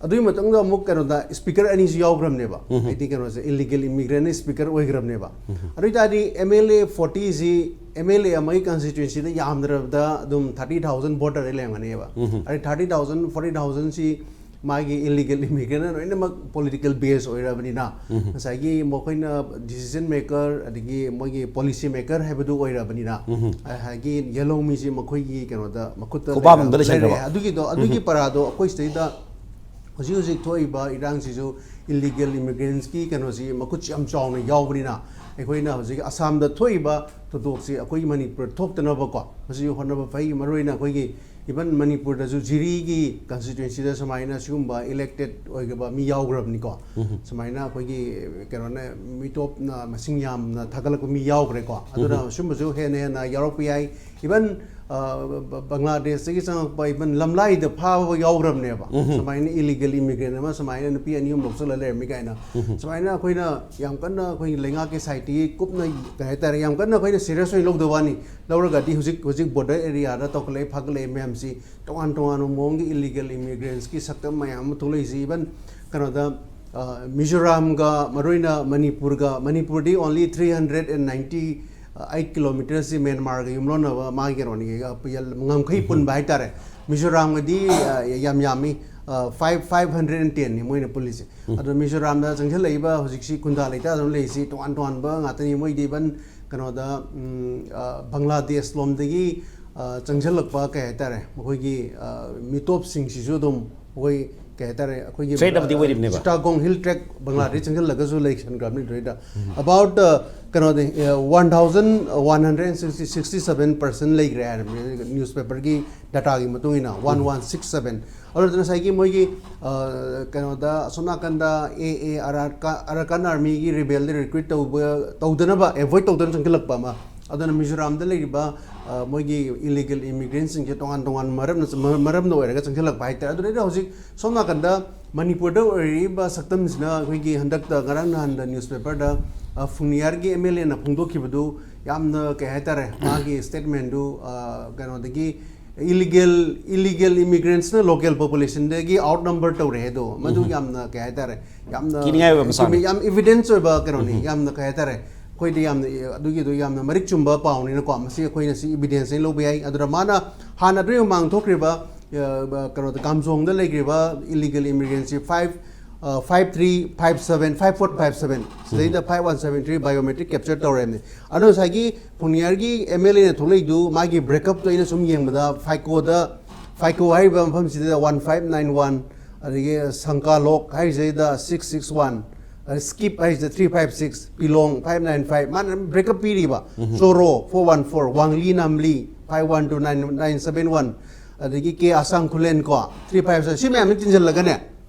ꯑꯗꯨꯒꯤ ꯃꯇꯨꯡꯗ ꯑꯃꯨꯛ ꯀꯩꯅꯣꯗ ꯁ꯭ꯄꯤꯀꯔ ꯑꯅꯤꯁꯨ ꯌꯥꯎꯈ꯭ꯔꯕꯅꯦꯕ꯫ ꯍꯥꯏꯗꯤ ꯀꯩꯅꯣꯁꯦ, ꯏꯂꯤꯒꯦꯜ ꯏꯃꯤꯒ꯭ꯔꯦꯟ ꯁ꯭ꯄꯤꯀꯔ ꯑꯣꯏꯈ꯭ꯔꯕꯅꯦꯕ꯫ ꯑꯗꯨ ꯑꯣꯏꯇꯥꯔꯗꯤ ꯑꯦꯝ ꯑꯦꯜ ꯑꯦ ꯐꯣꯔꯇꯤꯁꯤ ꯑꯦꯝ ꯑꯦꯜ ꯑꯦ ꯑꯃꯒꯤ ꯀꯟꯁꯇꯤꯇ꯭ꯋꯦꯟꯁꯤꯗ ꯌꯥꯝꯗ꯭ꯔꯕꯗ ꯑꯗꯨꯝ ꯊꯥꯔꯇꯤ ꯊꯥꯎꯖꯟ ꯚꯣꯇꯔꯗꯤ ꯂꯩꯔꯝꯒꯅꯦꯕ꯫ ꯑꯗꯩ ꯊꯥꯔꯇꯤ ꯊꯥꯎꯖꯟ, ꯐꯣꯔꯇꯤ ꯊꯥꯎꯖꯟꯁꯤ ꯃꯥꯒꯤ ꯏꯂꯤꯒꯦꯜ ꯏꯃꯤꯒ꯭ꯔꯦꯟꯅ ꯂꯣꯏꯅꯃꯛ ꯄꯣꯂꯤꯇꯤꯀꯦꯜ ꯕꯦꯁ ꯑꯣꯏꯔꯕꯅꯤꯅ, ꯉꯁꯥꯏꯒꯤ ꯃꯈꯣꯏꯅ ꯗꯤꯁꯤꯖꯟ ꯃꯦꯀꯔ ꯑꯗꯒꯤ ꯃꯣꯏꯒꯤ ꯄꯣꯂꯤꯁꯤ ꯃꯦꯀꯔ ꯍꯥꯏꯕꯗꯨ ꯑꯣꯏꯔꯕꯅꯤꯅ, ꯉꯁꯥꯏꯒꯤ ꯌꯦꯜꯍꯧꯃꯤꯁꯤ ꯃꯈꯣꯏꯒꯤ ꯀꯩꯅꯣꯗ, ꯃꯈꯨꯠꯇ ꯈꯨꯄꯥꯝ ꯑꯝꯗ ꯂꯩꯔꯦ꯫ ꯂꯩꯁꯟꯈ꯭ꯔꯕ꯫ ꯑꯗꯨꯒꯤꯗꯣ, ꯑꯗꯨꯒꯤ ꯄꯔꯥꯗꯣ ꯑꯩꯈꯣꯏ ꯁꯤꯗꯩꯗ ꯍꯧꯖꯤꯛ ꯍꯧꯖꯤꯛ ꯊꯣꯛꯏꯕ ꯏꯔꯥꯡꯁꯤꯁꯨ ꯏꯂꯤꯒꯦꯜ ꯏꯃꯤꯒ꯭ꯔꯦꯟꯁꯀꯤ ꯀꯩꯅꯣꯁꯤ ꯃꯈꯨꯠꯁꯤ ꯌꯥꯝ ꯆꯥꯎꯅ ꯌꯥꯎꯕꯅꯤꯅ, ꯑꯩꯈꯣꯏꯅ ꯍꯧꯖꯤꯛ ꯑꯁꯥꯝꯗ ꯊꯣꯛꯏꯕ ꯊꯧꯗꯣꯛꯁꯤ ꯑꯩꯈꯣꯏ ꯃꯅꯤꯄꯨꯔ ꯊꯣꯛꯇꯅꯕꯀꯣ, ꯃꯁꯤ ꯍꯣꯠꯅꯕ ꯐꯩ꯫ ꯃꯔꯨꯑꯣꯏꯅ ꯑꯩꯈꯣꯏꯒꯤ ꯏꯚꯟ ꯃꯅꯤꯄꯨꯔꯗꯁꯨ ꯖꯤꯔꯤꯒꯤ ꯀꯟꯁꯇꯤꯇ꯭ꯋꯦꯟꯁꯤꯗ ꯁꯨꯃꯥꯏꯅ ꯁꯤꯒꯨꯝꯕ ꯏꯂꯦꯛꯇꯦꯠ ꯑꯣꯏꯈ꯭ꯔꯕ ꯃꯤ ꯌꯥꯎꯈ꯭ꯔꯕꯅꯤꯀꯣ꯫ ꯁꯨꯃꯥꯏꯅ ꯑꯩꯈꯣꯏꯒꯤ ꯀꯩꯅꯣꯅ, ꯃꯤꯇꯣꯞꯅ ꯃꯁꯤꯡ ꯌꯥꯝꯅ ꯊꯥꯒꯠꯂꯛꯄ ꯃꯤ ꯌꯥꯎꯈ꯭ꯔꯦꯀꯣ꯫ ꯑꯗꯨꯅ ꯁꯨꯝꯕꯁꯨ ꯍꯦꯟꯅ ꯍꯦꯟꯅ ꯌꯥꯎꯔꯛꯄ ꯌꯥꯏ꯫ ꯏꯚꯟ ꯕꯪꯒ꯭ꯂꯥꯗꯦꯁꯇꯒꯤ ꯆꯪꯉꯛꯄ, ꯏꯚꯟ ꯂꯝꯂꯥꯏꯗ ꯐꯥꯕ ꯌꯥꯎꯈ꯭ꯔꯕꯅꯦꯕ꯫ ꯁꯨꯃꯥꯏꯅ ꯏꯂꯤꯒꯦꯜ ꯏꯃꯤꯒ꯭ꯔꯦꯟ ꯑꯃ ꯁꯨꯃꯥꯏꯅ ꯅꯨꯄꯤ ꯑꯅꯤ ꯑꯍꯨꯝ ꯂꯧꯁꯤꯜꯂ ꯂꯩꯔꯝꯃꯤ ꯀꯥꯏꯅ꯫ ꯁꯨꯃꯥꯏꯅ ꯑꯩꯈꯣꯏꯅ ꯌꯥꯝ ꯀꯟꯅ ꯑꯩꯈꯣꯏꯒꯤ ꯂꯩꯉꯥꯛꯀꯤ ꯁꯥꯏꯠꯇꯒꯤ ꯀꯨꯞꯅ, ꯀꯩ ꯍꯥꯏꯇꯥꯔꯦ, ꯌꯥꯝ ꯀꯟꯅ ꯑꯩꯈꯣꯏꯅ ꯁꯤꯔꯤꯌꯁ ꯑꯣꯏꯅ ꯂꯧꯗꯕ ꯋꯥꯅꯤ꯫ ꯂꯧꯔꯒꯗꯤ ꯍꯧꯖꯤꯛ, ꯍꯧꯖꯤꯛ ꯕꯣꯔꯗꯔ ꯑꯦꯔꯤꯌꯥꯗ ꯇꯧꯈꯠꯂꯛꯏ, ꯐꯒꯠꯂꯛꯏ ꯃꯌꯥꯝꯁꯤ ꯇꯣꯉꯥꯟ ꯇꯣꯉꯥꯟꯕ ꯃꯑꯣꯡꯒꯤ ꯏꯂꯤꯒꯦꯜ ꯏꯃꯤꯒ꯭ꯔꯦꯟꯁꯀꯤ ꯁꯛꯇꯝ ꯃꯌꯥꯝ ꯑꯃ ꯊꯣꯛꯂꯛꯏꯁꯤ꯫ ꯏꯚꯟ ꯀꯩꯅꯣꯗ, ꯑ, ꯃꯤꯖꯣꯔꯥꯝꯒ, ꯃꯔꯨꯑꯣꯏꯅ ꯃꯅꯤꯄꯨꯔꯒ, ꯃꯅꯤꯄꯨꯔꯗꯤ only three hundred and ninety eight kilometres ꯁꯤ ꯃ꯭ꯌꯥꯟꯃꯥꯔꯒ ꯌꯨꯝꯂꯣꯟꯅꯕ ꯃꯥꯒꯤ ꯀꯩꯅꯣꯅꯤ, ꯑ, ꯉꯝꯈꯩ ꯄꯨꯟꯕ ꯍꯥꯏꯇꯥꯔꯦ꯫ ꯃꯤꯖꯣꯔꯥꯝꯒꯗꯤ, ꯑ, ꯌꯥꯝ ꯌꯥꯝꯃꯤ, ꯑ, five, five hundred and ten ꯅꯤ ꯃꯣꯏꯅ ꯄꯨꯜꯂꯤꯁꯦ꯫ ꯑꯗꯣ ꯃꯤꯖꯣꯔꯥꯝꯗ ꯆꯪꯁꯤꯜꯂꯛꯏꯕ ꯍꯧꯖꯤꯛꯁꯤ ꯈꯨꯟꯗꯥ ꯂꯩꯇꯥꯗꯅ ꯂꯩꯔꯤꯁꯤ ꯇꯣꯉꯥꯟ ꯇꯣꯉꯥꯟꯕ ꯉꯥꯛꯇꯅꯤ꯫ ꯃꯣꯏꯗꯤ ꯏꯚꯟ ꯀꯩꯅꯣꯗ, ꯎꯝ, ꯑ, ꯕꯪꯒ꯭ꯂꯥꯗꯦꯁ ꯂꯣꯝꯗꯒꯤ, ꯑ, ꯆꯪꯁꯤꯜꯂꯛꯄ, ꯀꯩ ꯍꯥꯏꯇꯥꯔꯦ, ꯃꯈꯣꯏꯒꯤ, ꯑ, ꯃꯤꯇꯣꯞꯁꯤꯡꯁꯤꯁꯨ ꯑꯗꯨꯝ ꯑꯩꯈꯣꯏ, ꯀꯩ ꯍꯥꯏꯇꯥꯔꯦ, ꯑꯩꯈꯣꯏꯒꯤ, ꯊ꯭ꯔꯦꯠ ꯑꯃꯗꯤ ꯑ, ꯑꯣꯏꯔꯤꯕꯅꯦꯕ꯫ ꯆꯤꯇꯥꯒꯣꯡ ꯍꯤꯜ ꯇ꯭ꯔꯦꯛ ꯕꯪꯒ꯭ꯂꯥꯗꯦꯁ ꯆꯪꯁꯤꯜꯂꯒꯁꯨ ꯂꯩꯁꯟꯈ꯭ꯔꯕꯅꯤ ꯑꯗꯨꯗꯩꯗ꯫ About, ꯑ, ꯀꯩꯅꯣꯗꯤ, ꯑ, one thousand one hundred sixty, sixty seven percent ꯂꯩꯈ꯭ꯔꯦ ꯍꯥꯏꯔꯕꯅꯤ, ꯅ꯭ꯌꯨꯁꯄꯦꯄꯔꯒꯤ ꯗꯇꯥꯒꯤ ꯃꯇꯨꯡ ꯏꯟꯅ꯫ One one six seven꯫ ꯑꯗꯨꯗ ꯉꯁꯥꯏꯒꯤ ꯃꯣꯏꯒꯤ, ꯑ, ꯀꯩꯅꯣꯗ, ꯑꯁꯣꯝ ꯅꯥꯀꯟꯗ ꯑꯦ ꯑꯦ ꯑꯔꯥꯀꯥ-, ꯑꯔꯥꯀꯥꯟ ꯑꯥꯔꯃꯤꯒꯤ ꯔꯤꯕꯦꯜꯗ ꯔꯤꯀ꯭ꯔꯨꯠ ꯇꯧꯕ, ꯇꯧꯗꯅꯕ, ꯑꯦꯚꯣꯏꯗ ꯇꯧꯗꯅ ꯆꯪꯁꯤꯜꯂꯛꯄ ꯑꯃ꯫ ꯑꯗꯨꯅ ꯃꯤꯖꯣꯔꯥꯝꯗ ꯂꯩꯔꯤꯕ, ꯑ, ꯃꯣꯏꯒꯤ ꯏꯂꯤꯒꯦꯜ ꯏꯃꯤꯒ꯭ꯔꯦꯟꯁꯤꯡꯁꯦ ꯇꯣꯉꯥꯟ ꯇꯣꯉꯥꯟꯕ ꯃꯔꯝꯅ, ꯃ-, ꯃꯔꯝꯅ ꯑꯣꯏꯔꯒ ꯆꯪꯁꯤꯜꯂꯛꯄ ꯍꯥꯏꯇꯥꯔꯦ꯫ ꯑꯗꯨꯗꯩꯗ ꯍꯧꯖꯤꯛ ꯁꯣꯝ ꯅꯥꯀꯟꯗ ꯃꯅꯤꯄꯨꯔꯗ ꯑꯣꯏꯔꯤꯕ ꯁꯛꯇꯝꯁꯤꯅ ꯑꯩꯈꯣꯏꯒꯤ ꯍꯟꯗꯛꯇ ꯉꯔꯥꯡ ꯅꯍꯥꯟꯗ ꯅ꯭ꯌꯨꯁꯄꯦꯄꯔꯗ, ꯑ, ꯐꯨꯡꯅꯤꯌꯥꯔꯒꯤ ꯑꯦꯝ ꯑꯦꯜ ꯑꯦꯅ ꯐꯣꯡꯗꯣꯛꯈꯤꯕꯗꯨ ꯌꯥꯝꯅ, ꯀꯩ ꯍꯥꯏꯇꯥꯔꯦ, ꯃꯥꯒꯤ ꯁ꯭ꯇꯦꯠꯃꯦꯟꯗꯨ, ꯑ, ꯀꯩꯅꯣꯗꯒꯤ ꯏꯂꯤꯒꯦꯜ, ꯏꯂꯤꯒꯦꯜ ꯏꯃꯤꯒ꯭ꯔꯦꯟꯠꯁꯅ ꯂꯣꯀꯦꯜ ꯄꯣꯄꯨꯂꯦꯁꯟꯗꯒꯤ ꯑꯥꯎꯠ ꯅꯝꯕꯔ ꯇꯧꯔꯦ ꯍꯥꯏꯗꯣ, ꯃꯗꯨ ꯌꯥꯝꯅ, ꯀꯩ ꯍꯥꯏꯇꯥꯔꯦ, ꯌꯥꯝꯅ ꯀꯤꯅꯤꯡꯉꯥꯏ ꯑꯣꯏꯕ ꯃꯁꯥꯅꯤ꯫ ꯌꯥꯝ ꯏꯚꯤꯗꯦꯟꯁ ꯑꯣꯏꯕ ꯀꯩꯅꯣꯅꯤ, ꯌꯥꯝꯅ, ꯀꯩ ꯍꯥꯏꯇꯥꯔꯦ, ꯑꯩꯈꯣꯏꯗ ꯌꯥꯝꯅ, ꯑꯗꯨꯒꯤꯗꯣ ꯌꯥꯝꯅ ꯃꯔꯤꯛ ꯆꯨꯝꯕ ꯄꯥꯎꯅꯤꯅꯀꯣ, ꯃꯁꯤ ꯑꯩꯈꯣꯏꯅ ꯁꯤ evidence ꯑꯩ ꯂꯧꯕ ꯌꯥꯏ꯫ ꯑꯗꯨꯅ ꯃꯥꯅ ꯍꯥꯟꯅ ꯑꯗꯨꯒꯤ ꯃꯃꯥꯡ ꯊꯣꯛꯈ꯭ꯔꯤꯕ, ꯑ, ꯀꯩꯅꯣꯗ, ꯀꯥꯝꯖꯣꯡꯗ ꯂꯩꯈ꯭ꯔꯤꯕ illegal immigrantꯁꯤ five, ꯑ, five three five seven, five four five seven, ꯁꯤꯗꯩꯗ five one seven three biometric capture ꯇꯧꯔꯦꯅꯦ꯫ ꯑꯗꯣ ꯉꯁꯥꯏꯒꯤ ꯐꯨꯡꯅꯤꯌꯥꯔꯒꯤ MLAꯅ ꯊꯣꯛꯂꯛꯏꯗꯨ, ꯃꯥꯒꯤ breakupꯇꯣ ꯑꯩꯅ ꯁꯨꯝ ꯌꯦꯡꯕꯗ, ꯐꯥꯏꯀꯣꯗ, ꯐꯥꯏꯀꯣ ꯍꯥꯏꯔꯤꯕ ꯃꯐꯝꯁꯤꯗ one five nine one, ꯑꯗꯒꯤ ꯁꯪꯀꯥꯂꯣꯛ ꯍꯥꯏꯔꯤꯁꯤꯗ six six one, ꯑꯗꯩ ꯁ꯭ꯀꯤꯞ ꯍꯥꯏꯁꯤꯗ three five six, ꯄꯤꯂꯣꯡ five nine five, ꯃꯥꯅ ꯑꯗꯨꯝ breakup ꯄꯤꯔꯤꯕ꯫ ꯆꯣꯔꯣ four one four, ꯋꯥꯡꯂꯤ ꯅꯥꯝꯂꯤ five one two nine nine seven one, ꯑꯗꯒꯤ ꯀꯦ ꯑꯁꯥꯡ ꯈꯨꯂꯦꯟ ꯀꯣ three five seven, ꯁꯤ ꯃꯌꯥꯝꯁꯤ ꯇꯤꯟꯁꯤꯜꯂꯒꯅꯦ,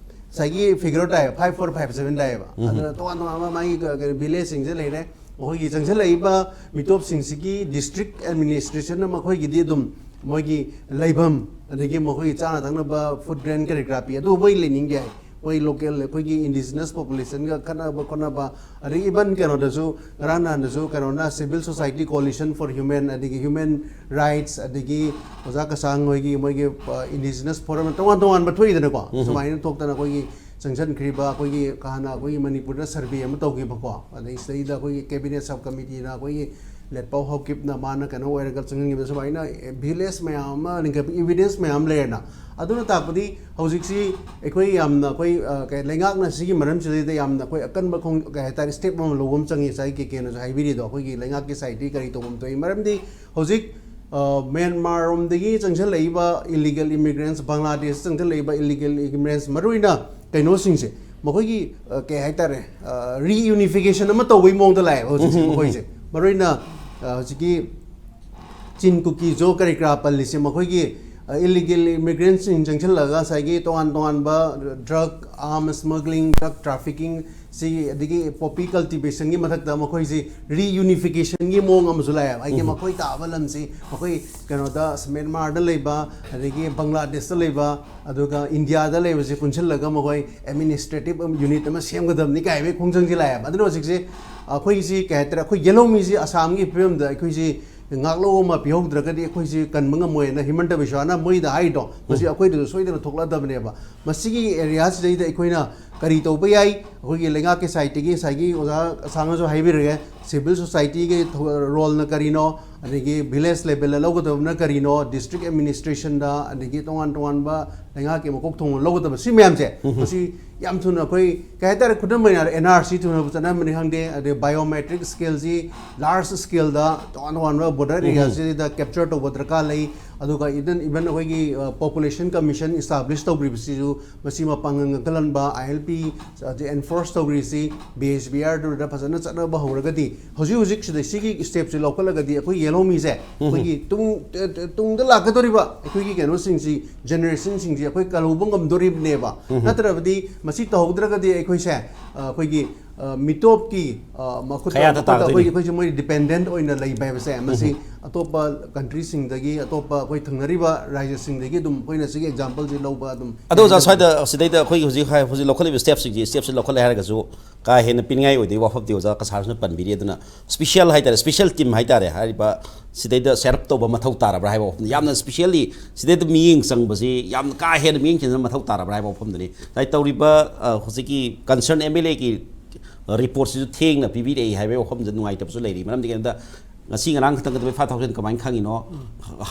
ꯉꯁꯥꯏꯒꯤ figure ꯇꯥꯏꯌꯦꯕ, five four five seven ꯇꯥꯏꯌꯦꯕ꯫ ꯑꯗꯨꯅ ꯇꯣꯉꯥꯟ ꯇꯣꯉꯥꯟꯕ ꯃꯥꯒꯤ ꯀ-, ꯀ-, villageꯁꯤꯡꯁꯦ ꯂꯩꯔꯦ꯫ ꯃꯈꯣꯏꯒꯤ ꯆꯪꯁꯤꯜꯂꯛꯏꯕ ꯃꯤꯇꯣꯞꯁꯤꯡꯁꯤꯒꯤ district administrationꯅ ꯃꯈꯣꯏꯒꯤꯗꯤ ꯑꯗꯨꯝ ꯃꯣꯏꯒꯤ ꯂꯩꯐꯝ, ꯑꯗꯒꯤ ꯃꯈꯣꯏꯒꯤ ꯆꯥꯅ ꯊꯛꯅꯕ food grant ꯀꯔꯤ ꯀꯔꯥ ꯄꯤ, ꯑꯗꯨ ꯃꯣꯏ ꯂꯩꯅꯤꯡꯗꯦ ꯍꯥꯏ꯫ ꯃꯣꯏ local ꯑꯩꯈꯣꯏꯒꯤ indigenous populationꯒ ꯈꯠꯅꯕ ꯈꯣꯠꯅꯕ, ꯑꯗꯒꯤ even ꯀꯩꯅꯣꯗꯁꯨ ꯉꯔꯥꯡ ꯅꯍꯥꯟꯗꯁꯨ ꯀꯩꯅꯣꯅ Civil Society Coalition for Human, ꯑꯗꯒꯤ Human Rights, ꯑꯗꯒꯤ ꯑꯣꯖꯥ ꯀꯁꯥꯡ ꯍꯣꯏꯒꯤ ꯃꯣꯏꯒꯤ, ꯑ, indigenous forum ꯇꯣꯉꯥꯟ ꯇꯣꯉꯥꯟꯕ ꯊꯣꯛꯏꯗꯅꯀꯣ꯫ ꯁꯨꯃꯥꯏꯅ ꯊꯣꯛꯇꯅ ꯑꯩꯈꯣꯏꯒꯤ ꯆꯪꯁꯤꯟꯈ꯭ꯔꯤꯕ ꯑꯩꯈꯣꯏꯒꯤ ꯍꯥꯟꯅ ꯑꯩꯈꯣꯏꯒꯤ ꯃꯅꯤꯄꯨꯔꯗ survey ꯑꯃ ꯇꯧꯈꯤꯕꯀꯣ, ꯑꯗꯩ ꯁꯤꯗꯩꯗ ꯑꯩꯈꯣꯏꯒꯤ cabinet sub committeeꯅ ꯑꯩꯈꯣꯏꯒꯤ ꯂꯦꯠꯄꯥꯎ ꯍꯥꯎꯀꯤꯞꯅ ꯃꯥꯅ ꯀꯩꯅꯣ ꯑꯣꯏꯔꯒ ꯆꯪꯍꯟꯈꯤꯕ ꯁꯨꯃꯥꯏꯅ village ꯃꯌꯥꯝ ꯑꯃ ꯂꯤꯡꯈꯠꯄ evidence ꯃꯌꯥꯝ ꯂꯩꯔꯦꯅ꯫ ꯑꯗꯨꯅ ꯇꯥꯛꯄꯗꯤ ꯍꯧꯖꯤꯛꯁꯤ ꯑꯩꯈꯣꯏ ꯌꯥꯝꯅ ꯑꯩꯈꯣꯏ, ꯑ, ꯀꯩ, ꯂꯩꯉꯥꯛꯅ ꯁꯤꯒꯤ ꯃꯔꯝꯁꯤꯗꯩꯗ ꯌꯥꯝꯅ ꯑꯩꯈꯣꯏ ꯑꯀꯟꯕ ꯈꯣꯡ-, ꯀꯩ ꯍꯥꯏꯇꯥꯔꯦ, step ꯑꯃ ꯂꯧꯕ ꯑꯃ ꯆꯪꯉꯤ, ꯉꯁꯥꯏ ꯀꯦ ꯀꯦꯅꯁꯨ ꯍꯥꯏꯕꯤꯔꯤꯗꯣ, ꯑꯩꯈꯣꯏꯒꯤ ꯂꯩꯉꯥꯛꯀꯤ sideꯇꯒꯤ ꯀꯔꯤ ꯇꯧꯐꯝ ꯊꯣꯛꯏ꯫ ꯃꯔꯝꯗꯤ ꯍꯧꯖꯤꯛ, ꯑ, ꯃ꯭ꯌꯥꯟꯃꯥꯔ ꯔꯣꯝꯗꯒꯤ ꯆꯪꯁꯤꯜꯂꯛꯏꯕ illegal immigrants, ꯕꯪꯒ꯭ꯂꯥꯗꯦꯁ ꯆꯪꯁꯤꯜꯂꯛꯏꯕ illegal immigrants, ꯃꯔꯨꯑꯣꯏꯅ ꯀꯩꯅꯣꯁꯤꯡꯁꯦ, ꯃꯈꯣꯏꯒꯤ, ꯑ, ꯀꯩ ꯍꯥꯏꯇꯥꯔꯦ, ꯑ, reunification ꯑꯃ ꯇꯧꯕꯒꯤ ꯃꯑꯣꯡꯗ ꯂꯥꯛꯑꯦꯕ ꯍꯧꯖꯤꯛꯁꯦ ꯃꯈꯣꯏꯁꯦ꯫ ꯃꯔꯨꯑꯣꯏꯅ, ꯑ, ꯍꯧꯖꯤꯛꯀꯤ ꯆꯤꯟ, ꯀꯨꯀꯤ, ꯖꯣ ꯀꯔꯤ ꯀꯔꯥ ꯄꯜꯂꯤꯁꯦ, ꯃꯈꯣꯏꯒꯤ, ꯑ, illegal immigrantꯁꯤꯡ ꯆꯪꯁꯤꯜꯂꯒ ꯉꯁꯥꯏꯒꯤ ꯇꯣꯉꯥꯟ ꯇꯣꯉꯥꯟꯕ drug, arms smuggling, drug trafficking, ꯁꯤ, ꯑꯗꯒꯤ poppy cultivationꯒꯤ ꯃꯊꯛꯇ ꯃꯈꯣꯏꯁꯤ reunificationꯒꯤ ꯃꯑꯣꯡ ꯑꯃꯁꯨ ꯂꯥꯛꯑꯦꯕ꯫ ꯍꯥꯏꯗꯤ ꯃꯈꯣꯏ ꯇꯥꯕ ꯂꯝꯁꯤ, ꯃꯈꯣꯏ ꯀꯩꯅꯣꯗ, ꯃ꯭ꯌꯥꯟꯃꯥꯔꯗ ꯂꯩꯕ, ꯑꯗꯒꯤ ꯕꯪꯒ꯭ꯂꯥꯗꯦꯁꯇ ꯂꯩꯕ, ꯑꯗꯨꯒ ꯏꯟꯗꯤꯌꯥꯗ ꯂꯩꯕꯁꯤ ꯄꯨꯟꯁꯤꯜꯂꯒ ꯃꯈꯣꯏ administrative unit ꯑꯃ ꯁꯦꯝꯒꯗꯕꯅꯤ ꯀꯥꯏꯕꯒꯤ ꯈꯣꯡꯖꯪꯁꯤ ꯂꯥꯛꯑꯦꯕ꯫ ꯑꯗꯨꯅ ꯍꯧꯖꯤꯛꯁꯤ ꯑꯩꯈꯣꯏꯁꯤ ꯀꯩ ꯍꯥꯏꯇꯥꯔꯦ, ꯑꯩꯈꯣꯏ ꯌꯦꯜꯍꯧꯃꯤꯁꯤ ꯑꯁꯥꯝꯒꯤ ꯐꯤꯕꯝꯗ ꯑꯩꯈꯣꯏꯁꯤ ꯉꯥꯛꯂꯧ ꯑꯃ ꯄꯤꯍꯧꯗ꯭ꯔꯒꯗꯤ ꯑꯩꯈꯣꯏꯁꯤ ꯀꯟꯕ ꯉꯝꯃꯣꯏꯅ ꯍꯤꯃꯟꯇ ꯕꯤꯁ꯭ꯋꯥꯅ ꯃꯣꯏꯗ ꯍꯥꯏꯔꯤꯗꯣ, ꯃꯁꯤ ꯑꯩꯈꯣꯏꯗꯁꯨ ꯁꯣꯏꯗꯅ ꯊꯣꯛꯂꯛꯑꯗꯕꯅꯦꯕ꯫ ꯃꯁꯤꯒꯤ ꯑꯦꯔꯤꯌꯥꯁꯤꯗꯩꯗ ꯑꯩꯈꯣꯏꯅ ꯀꯔꯤ ꯇꯧꯕ ꯌꯥꯏ? ꯑꯩꯈꯣꯏꯒꯤ ꯂꯩꯉꯥꯛꯀꯤ ꯁꯥꯏꯠꯇꯒꯤ ꯉꯁꯥꯏꯒꯤ ꯑꯣꯖꯥ ꯑꯁꯥꯡꯅꯁꯨ ꯍꯥꯏꯕꯤꯔꯒꯦ, ꯁꯤꯚꯤꯜ ꯁꯣꯁꯥꯏꯇꯤꯒꯤ ꯊꯧ-, ꯔꯣꯜꯅ ꯀꯔꯤꯅꯣ, ꯑꯗꯒꯤ ꯚꯤꯂꯦꯖ ꯂꯦꯚꯦꯜꯗ ꯂꯧꯒꯗꯕꯅ ꯀꯔꯤꯅꯣ, ꯗꯤꯁꯇ꯭ꯔꯤꯛ ꯑꯦꯗꯃꯤꯅꯤꯁꯇ꯭ꯔꯦꯁꯟꯗ, ꯑꯗꯒꯤ ꯇꯣꯉꯥꯟ ꯇꯣꯉꯥꯟꯕ ꯂꯩꯉꯥꯛꯀꯤ ꯃꯀꯣꯛ ꯊꯣꯡꯕ ꯂꯧꯒꯗꯕ ꯁꯤ ꯃꯌꯥꯝꯁꯦ, ꯃꯁꯤ ꯌꯥꯝ ꯊꯨꯅ ꯑꯩꯈꯣꯏ ꯀꯩ ꯍꯥꯏꯇꯥꯔꯦ, ꯈꯨꯗꯝ ꯑꯣꯏꯅ ꯑꯦꯟ ꯑꯥꯔ ꯁꯤ ꯊꯨꯅ ꯆꯠꯅꯍꯟꯕꯅꯤ ꯈꯪꯗꯦ, ꯑꯗꯩ ꯕꯥꯏꯑꯣꯃꯦꯇ꯭ꯔꯤꯛ ꯁ꯭ꯀꯦꯜꯁꯤ ꯂꯥꯔꯖ ꯁ꯭ꯀꯦꯜꯗ ꯇꯣꯉꯥꯟ ꯇꯣꯉꯥꯟꯕ ꯕꯣꯔꯗꯔ ꯑꯦꯔꯤꯌꯥꯁꯤꯗ ꯀꯦꯞꯆꯔ ꯇꯧꯕ ꯗꯔꯀꯥꯔ ꯂꯩ꯫ ꯑꯗꯨꯒ ꯏꯚꯟ, ꯏꯚꯟ ꯑꯩꯈꯣꯏꯒꯤ ꯄꯣꯄꯨꯂꯦꯁꯟ ꯀꯃꯤꯁꯟ ꯏꯁꯇꯥꯕ꯭ꯂꯤꯁ ꯇꯧꯈ꯭ꯔꯤꯕꯁꯤꯁꯨ, ꯃꯁꯤ ꯃꯄꯥꯡꯒꯜ ꯀꯟꯈꯠꯍꯟꯕ, ꯑꯥꯏ ꯑꯦꯜ ꯄꯤ ꯑꯦꯟꯐꯣꯔꯁ ꯇꯧꯈ꯭ꯔꯤꯁꯤ ꯕꯤ ꯑꯦꯁ ꯕꯤ ꯑꯥꯔꯗꯨꯗ ꯐꯖꯅ ꯆꯠꯅꯕ ꯍꯧꯔꯒꯗꯤ, ꯍꯧꯖꯤꯛ ꯍꯧꯖꯤꯛ ꯁꯤꯗ ꯁꯤꯒꯤ ꯁ꯭ꯇꯦꯞꯁꯤ ꯂꯧꯈꯠꯂꯒꯗꯤ ꯑꯩꯈꯣꯏ ꯌꯦꯜꯍꯧꯃꯤꯁꯦ ꯑꯩꯈꯣꯏꯒꯤ ꯇꯨꯡ-, ꯇꯨꯡꯗ ꯂꯥꯛꯀꯗꯧꯔꯤꯕ ꯑꯩꯈꯣꯏꯒꯤ ꯀꯩꯅꯣꯁꯤꯡꯁꯤ, ꯖꯦꯅꯦꯔꯦꯁꯟꯁꯤꯡꯁꯤ ꯑꯩꯈꯣꯏ ꯀꯜꯍꯧꯕ ꯉꯝꯗꯣꯔꯤꯕꯅꯦꯕ꯫ ꯅꯠꯇ꯭ꯔꯕꯗꯤ ꯃꯁꯤ ꯇꯧꯍꯧꯗ꯭ꯔꯒꯗꯤ ꯑꯩꯈꯣꯏꯁꯦ, ꯑ, ꯑꯩꯈꯣꯏꯒꯤ, ꯑ, ꯃꯤꯇꯣꯞꯀꯤ, ꯑ, ꯃꯈꯨꯠꯇ, ꯈꯌꯥꯠꯇ ꯃꯈꯨꯠꯇ ꯇꯥꯔꯛꯇꯣꯏꯅꯤ꯫ ꯑꯩꯈꯣꯏꯒꯤ, ꯑꯩꯈꯣꯏꯁꯦ ꯃꯣꯏ ꯗꯤꯄꯦꯟꯗꯦꯟꯠ ꯑꯣꯏꯅ ꯂꯩꯕ ꯍꯥꯏꯕꯁꯦ, ꯃꯁꯤ ꯑꯇꯣꯞꯄ ꯀꯟꯇ꯭ꯔꯤꯁꯤꯡꯗꯒꯤ, ꯑꯇꯣꯞꯄ ꯑꯩꯈꯣꯏ ꯊꯪꯅꯔꯤꯕ ꯔꯥꯖ꯭ꯌꯁꯤꯡꯗꯒꯤ ꯑꯗꯨꯝ ꯑꯩꯈꯣꯏꯅ ꯁꯤꯒꯤ ꯑꯦꯛꯖꯥꯝꯄꯜꯁꯤ ꯂꯧꯕ ꯑꯗꯨꯝ ꯑꯗꯣ ꯑꯣꯖꯥ, ꯌꯥꯏ꯫ ꯁ꯭ꯋꯥꯏꯗ ꯁꯤꯗꯩꯗ ꯑꯩꯈꯣꯏꯒꯤ ꯍꯧꯖꯤꯛ ꯍꯥꯏ-, ꯍꯧꯖꯤꯛ ꯂꯧꯈꯠꯂꯤꯕ ꯁ꯭ꯇꯦꯞꯁꯤꯡꯁꯤ, ꯁ꯭ꯇꯦꯞꯁꯤ ꯂꯧꯈꯠꯂꯦ ꯍꯥꯏꯔꯒꯁꯨ ꯀꯥ ꯍꯦꯟꯅ ꯄꯤꯅꯤꯡꯉꯥꯏ ꯑꯣꯏꯗꯣꯏ ꯋꯥꯐꯝꯗꯤ ꯑꯣꯖꯥ ꯀꯁꯥꯔꯁꯤꯅ ꯄꯟꯕꯤꯔꯤ꯫ ꯑꯗꯨꯅ ꯁ꯭ꯄꯤꯁꯦꯜ ꯍꯥꯏꯇꯥꯔꯦ, ꯁ꯭ꯄꯤꯁꯦꯜ ꯇꯤꯝ ꯍꯥꯏꯇꯥꯔꯦ, ꯍꯥꯏꯔꯤꯕ ꯁꯤꯗꯩꯗ ꯁꯦꯠ ꯑꯞ ꯇꯧꯕ ꯃꯊꯧ ꯇꯥꯔꯕ꯭ꯔꯥ ꯍꯥꯏꯕ ꯋꯥꯐꯝꯗ, ꯌꯥꯝꯅ ꯁ꯭ꯄꯤꯁꯦꯜꯂꯤ ꯁꯤꯗꯩꯗ ꯃꯤꯠꯌꯦꯡ ꯆꯪꯕꯁꯤ ꯌꯥꯝꯅ ꯀꯥ ꯍꯦꯟꯅ ꯃꯤꯠꯌꯦꯡ ꯆꯪꯕ ꯃꯊꯧ ꯇꯥꯔꯕ꯭ꯔꯥ ꯍꯥꯏꯕ ꯋꯥꯐꯝꯗꯅꯤ꯫ ꯉꯁꯥꯏ ꯇꯧꯔꯤꯕ, ꯑ, ꯍꯧꯖꯤꯛꯀꯤ ꯀꯟꯁꯔꯟ ꯑꯦꯝ ꯑꯦꯜ ꯑꯦꯒꯤ ꯔꯤꯄꯣꯔꯠꯁꯤꯁꯨ ꯊꯦꯡꯅ ꯄꯤꯕꯤꯔꯛꯏ ꯍꯥꯏꯕꯒꯤ ꯋꯥꯐꯝꯗ ꯅꯨꯡꯉꯥꯏꯇꯕꯁꯨ ꯂꯩꯔꯤ꯫ ꯃꯔꯝꯗꯤ ꯀꯩꯅꯣꯗ, ꯉꯁꯤ ꯉꯔꯥꯡ ꯈꯛꯇꯪ ꯀꯩꯗꯧꯕꯩ ꯐꯥꯏꯚ ꯊꯥꯎꯖꯟ ꯀꯃꯥꯏꯅ ꯈꯪꯉꯤꯅꯣ?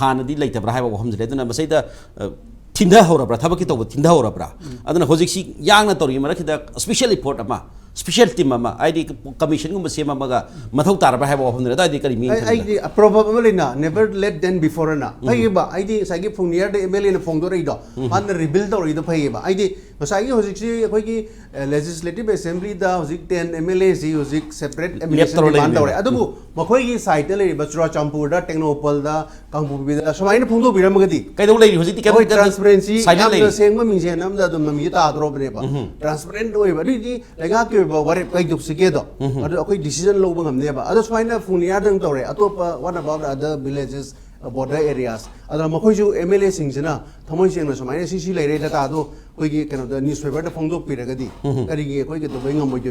ꯍꯥꯟꯅꯗꯤ ꯂꯩꯇꯕ꯭ꯔꯥ ꯍꯥꯏꯕ ꯋꯥꯐꯝꯁꯦ ꯂꯩ꯫ ꯑꯗꯨꯅ ꯃꯁꯤꯗ, ꯑ, ꯊꯤꯟꯊꯍꯧꯔꯕ꯭ꯔꯥ? ꯊꯕꯛꯀꯤ ꯇꯧꯕ ꯊꯤꯟꯊꯍꯧꯔꯕ꯭ꯔꯥ? ꯑꯗꯨꯅ ꯍꯧꯖꯤꯛꯁꯤ ꯌꯥꯡꯅ ꯇꯧꯔꯤꯉꯩ ꯃꯔꯛꯁꯤꯗ ꯁ꯭ꯄꯤꯁꯦꯜ ꯔꯤꯄꯣꯔꯠ ꯑꯃ, ꯁ꯭ꯄꯤꯁꯦꯜ ꯇꯤꯝ ꯑꯃ, ꯍꯥꯏꯗꯤ ꯀꯃꯤꯁꯟꯒꯨꯝꯕ ꯁꯦꯝꯃꯒ ꯃꯊꯧ ꯇꯥꯔꯕ꯭ꯔꯥ ꯍꯥꯏꯕ ꯋꯥꯐꯝꯗꯨꯅꯤ꯫ ꯑꯗꯨꯋꯥꯏꯗꯤ ꯀꯔꯤ ꯃꯤꯠꯌꯦꯡ ꯑꯩ-, ꯆꯪꯒꯦ? ꯑꯩꯗꯤ ꯄ꯭ꯔꯣꯚꯔꯕ ꯑꯃ ꯂꯩꯅ, "Never late than before" ꯑꯅ꯫ ꯐꯩꯌꯦꯕ, ꯍꯥꯏꯗꯤ ꯉꯁꯥꯏꯒꯤ ꯐꯨꯡꯅꯤꯌꯥꯔꯗ ꯑꯦꯝ ꯑꯦꯜ ꯑꯦꯅ ꯐꯣꯡꯗꯣꯔꯛꯏꯗꯣ, ꯃꯥꯅ ꯔꯤꯕꯤꯜ ꯇꯧꯔꯛꯏꯗꯣ ꯐꯩꯌꯦꯕ꯫ ꯍꯥꯏꯗꯤ ꯉꯁꯥꯏꯒꯤ ꯍꯧꯖꯤꯛꯁꯤ ꯑꯩꯈꯣꯏꯒꯤ, ꯑ, ꯂꯦꯖꯤꯁꯂꯦꯇꯤꯚ ꯑꯦꯁꯦꯝꯕ꯭ꯂꯤꯗ ꯍꯧꯖꯤꯛ ꯇꯦꯟ ꯑꯦꯝ ꯑꯦꯜ ꯑꯦꯁꯤ ꯍꯧꯖꯤꯛ ꯁꯦꯄꯔꯦꯠ ꯂꯦꯞꯇꯧꯔ ꯑꯦꯗꯃꯤꯅꯤꯁꯇ꯭ꯔꯦꯁꯟ ꯗꯤꯃꯥꯟ ꯂꯩꯔꯤꯅꯦꯕ꯫ ꯇꯧꯔꯦ꯫ ꯑꯗꯨꯕꯨ ꯃꯈꯣꯏꯒꯤ ꯁꯥꯏꯠꯇ ꯂꯩꯔꯤꯕ ꯆꯨꯔꯥꯆꯥꯟꯄꯨꯔꯗ, ꯇꯦꯡꯅꯧꯄꯜꯗ, ꯀꯥꯡꯄꯣꯛꯄꯤꯗ ꯁꯨꯃꯥꯏꯅ ꯐꯣꯡꯗꯣꯛꯄꯤꯔꯝꯃꯒꯗꯤ ꯀꯩꯗꯧ ꯂꯩꯔꯤ ꯍꯧꯖꯤꯛꯇꯤ? ꯀꯩꯝ ꯑꯩꯈꯣꯏ ꯇ꯭ꯔꯥꯟꯁꯄꯔꯦꯟꯁꯤ ꯁꯥꯏꯂꯦꯟ ꯌꯥꯝꯅ ꯂꯩꯔꯤ꯫ ꯁꯦꯡꯕ ꯃꯤꯡꯁꯦꯟ ꯑꯃꯗ ꯑꯗꯨꯝ ꯃꯃꯤꯗ ꯇꯥꯗ꯭ꯔꯣꯕꯅꯦꯕ꯫ ꯇ꯭ꯔꯥꯟꯁꯄꯔꯦꯟ ꯑꯣꯏꯕ, ꯑꯗꯨꯏꯗꯤ ꯂꯩꯉꯥꯛꯀꯤ ꯑꯣꯏꯕ ꯋꯥꯔꯦꯞ ꯀꯩꯗꯧꯁꯤꯒꯦꯗꯣ, ꯑꯗꯨ ꯑꯩꯈꯣꯏ ꯗꯤꯁꯤꯖꯟ ꯂꯧꯕ ꯉꯝꯅꯦꯕ꯫ ꯑꯗꯣ ꯁꯨꯃꯥꯏꯅ ꯐꯨꯡꯅꯤꯌꯥꯗꯪ ꯇꯧꯔꯦ, ꯑꯇꯣꯞꯄ what about other villages, border areas? ꯑꯗꯣ ꯃꯈꯣꯏꯁꯨ ꯑꯦꯝ ꯑꯦꯜ ꯑꯦꯁꯤꯡꯁꯤꯅ ꯊꯃꯣꯏ ꯁꯦꯡꯅ ꯁꯨꯃꯥꯏꯅ ꯁꯤ ꯁꯤ ꯂꯩꯔꯦ, ꯗꯇꯥꯗꯣ ꯑꯩꯈꯣꯏꯒꯤ ꯀꯩꯅꯣꯗ, ꯅ꯭ꯌꯨꯁꯄꯦꯄꯔꯗ ꯐꯣꯡꯗꯣꯛꯄꯤꯔꯒꯗꯤ ꯀꯔꯤꯒꯤ ꯑꯩꯈꯣꯏ ꯀꯩꯗꯧꯕꯩ ꯉꯝꯃꯣꯏꯗꯣꯏꯅꯣ?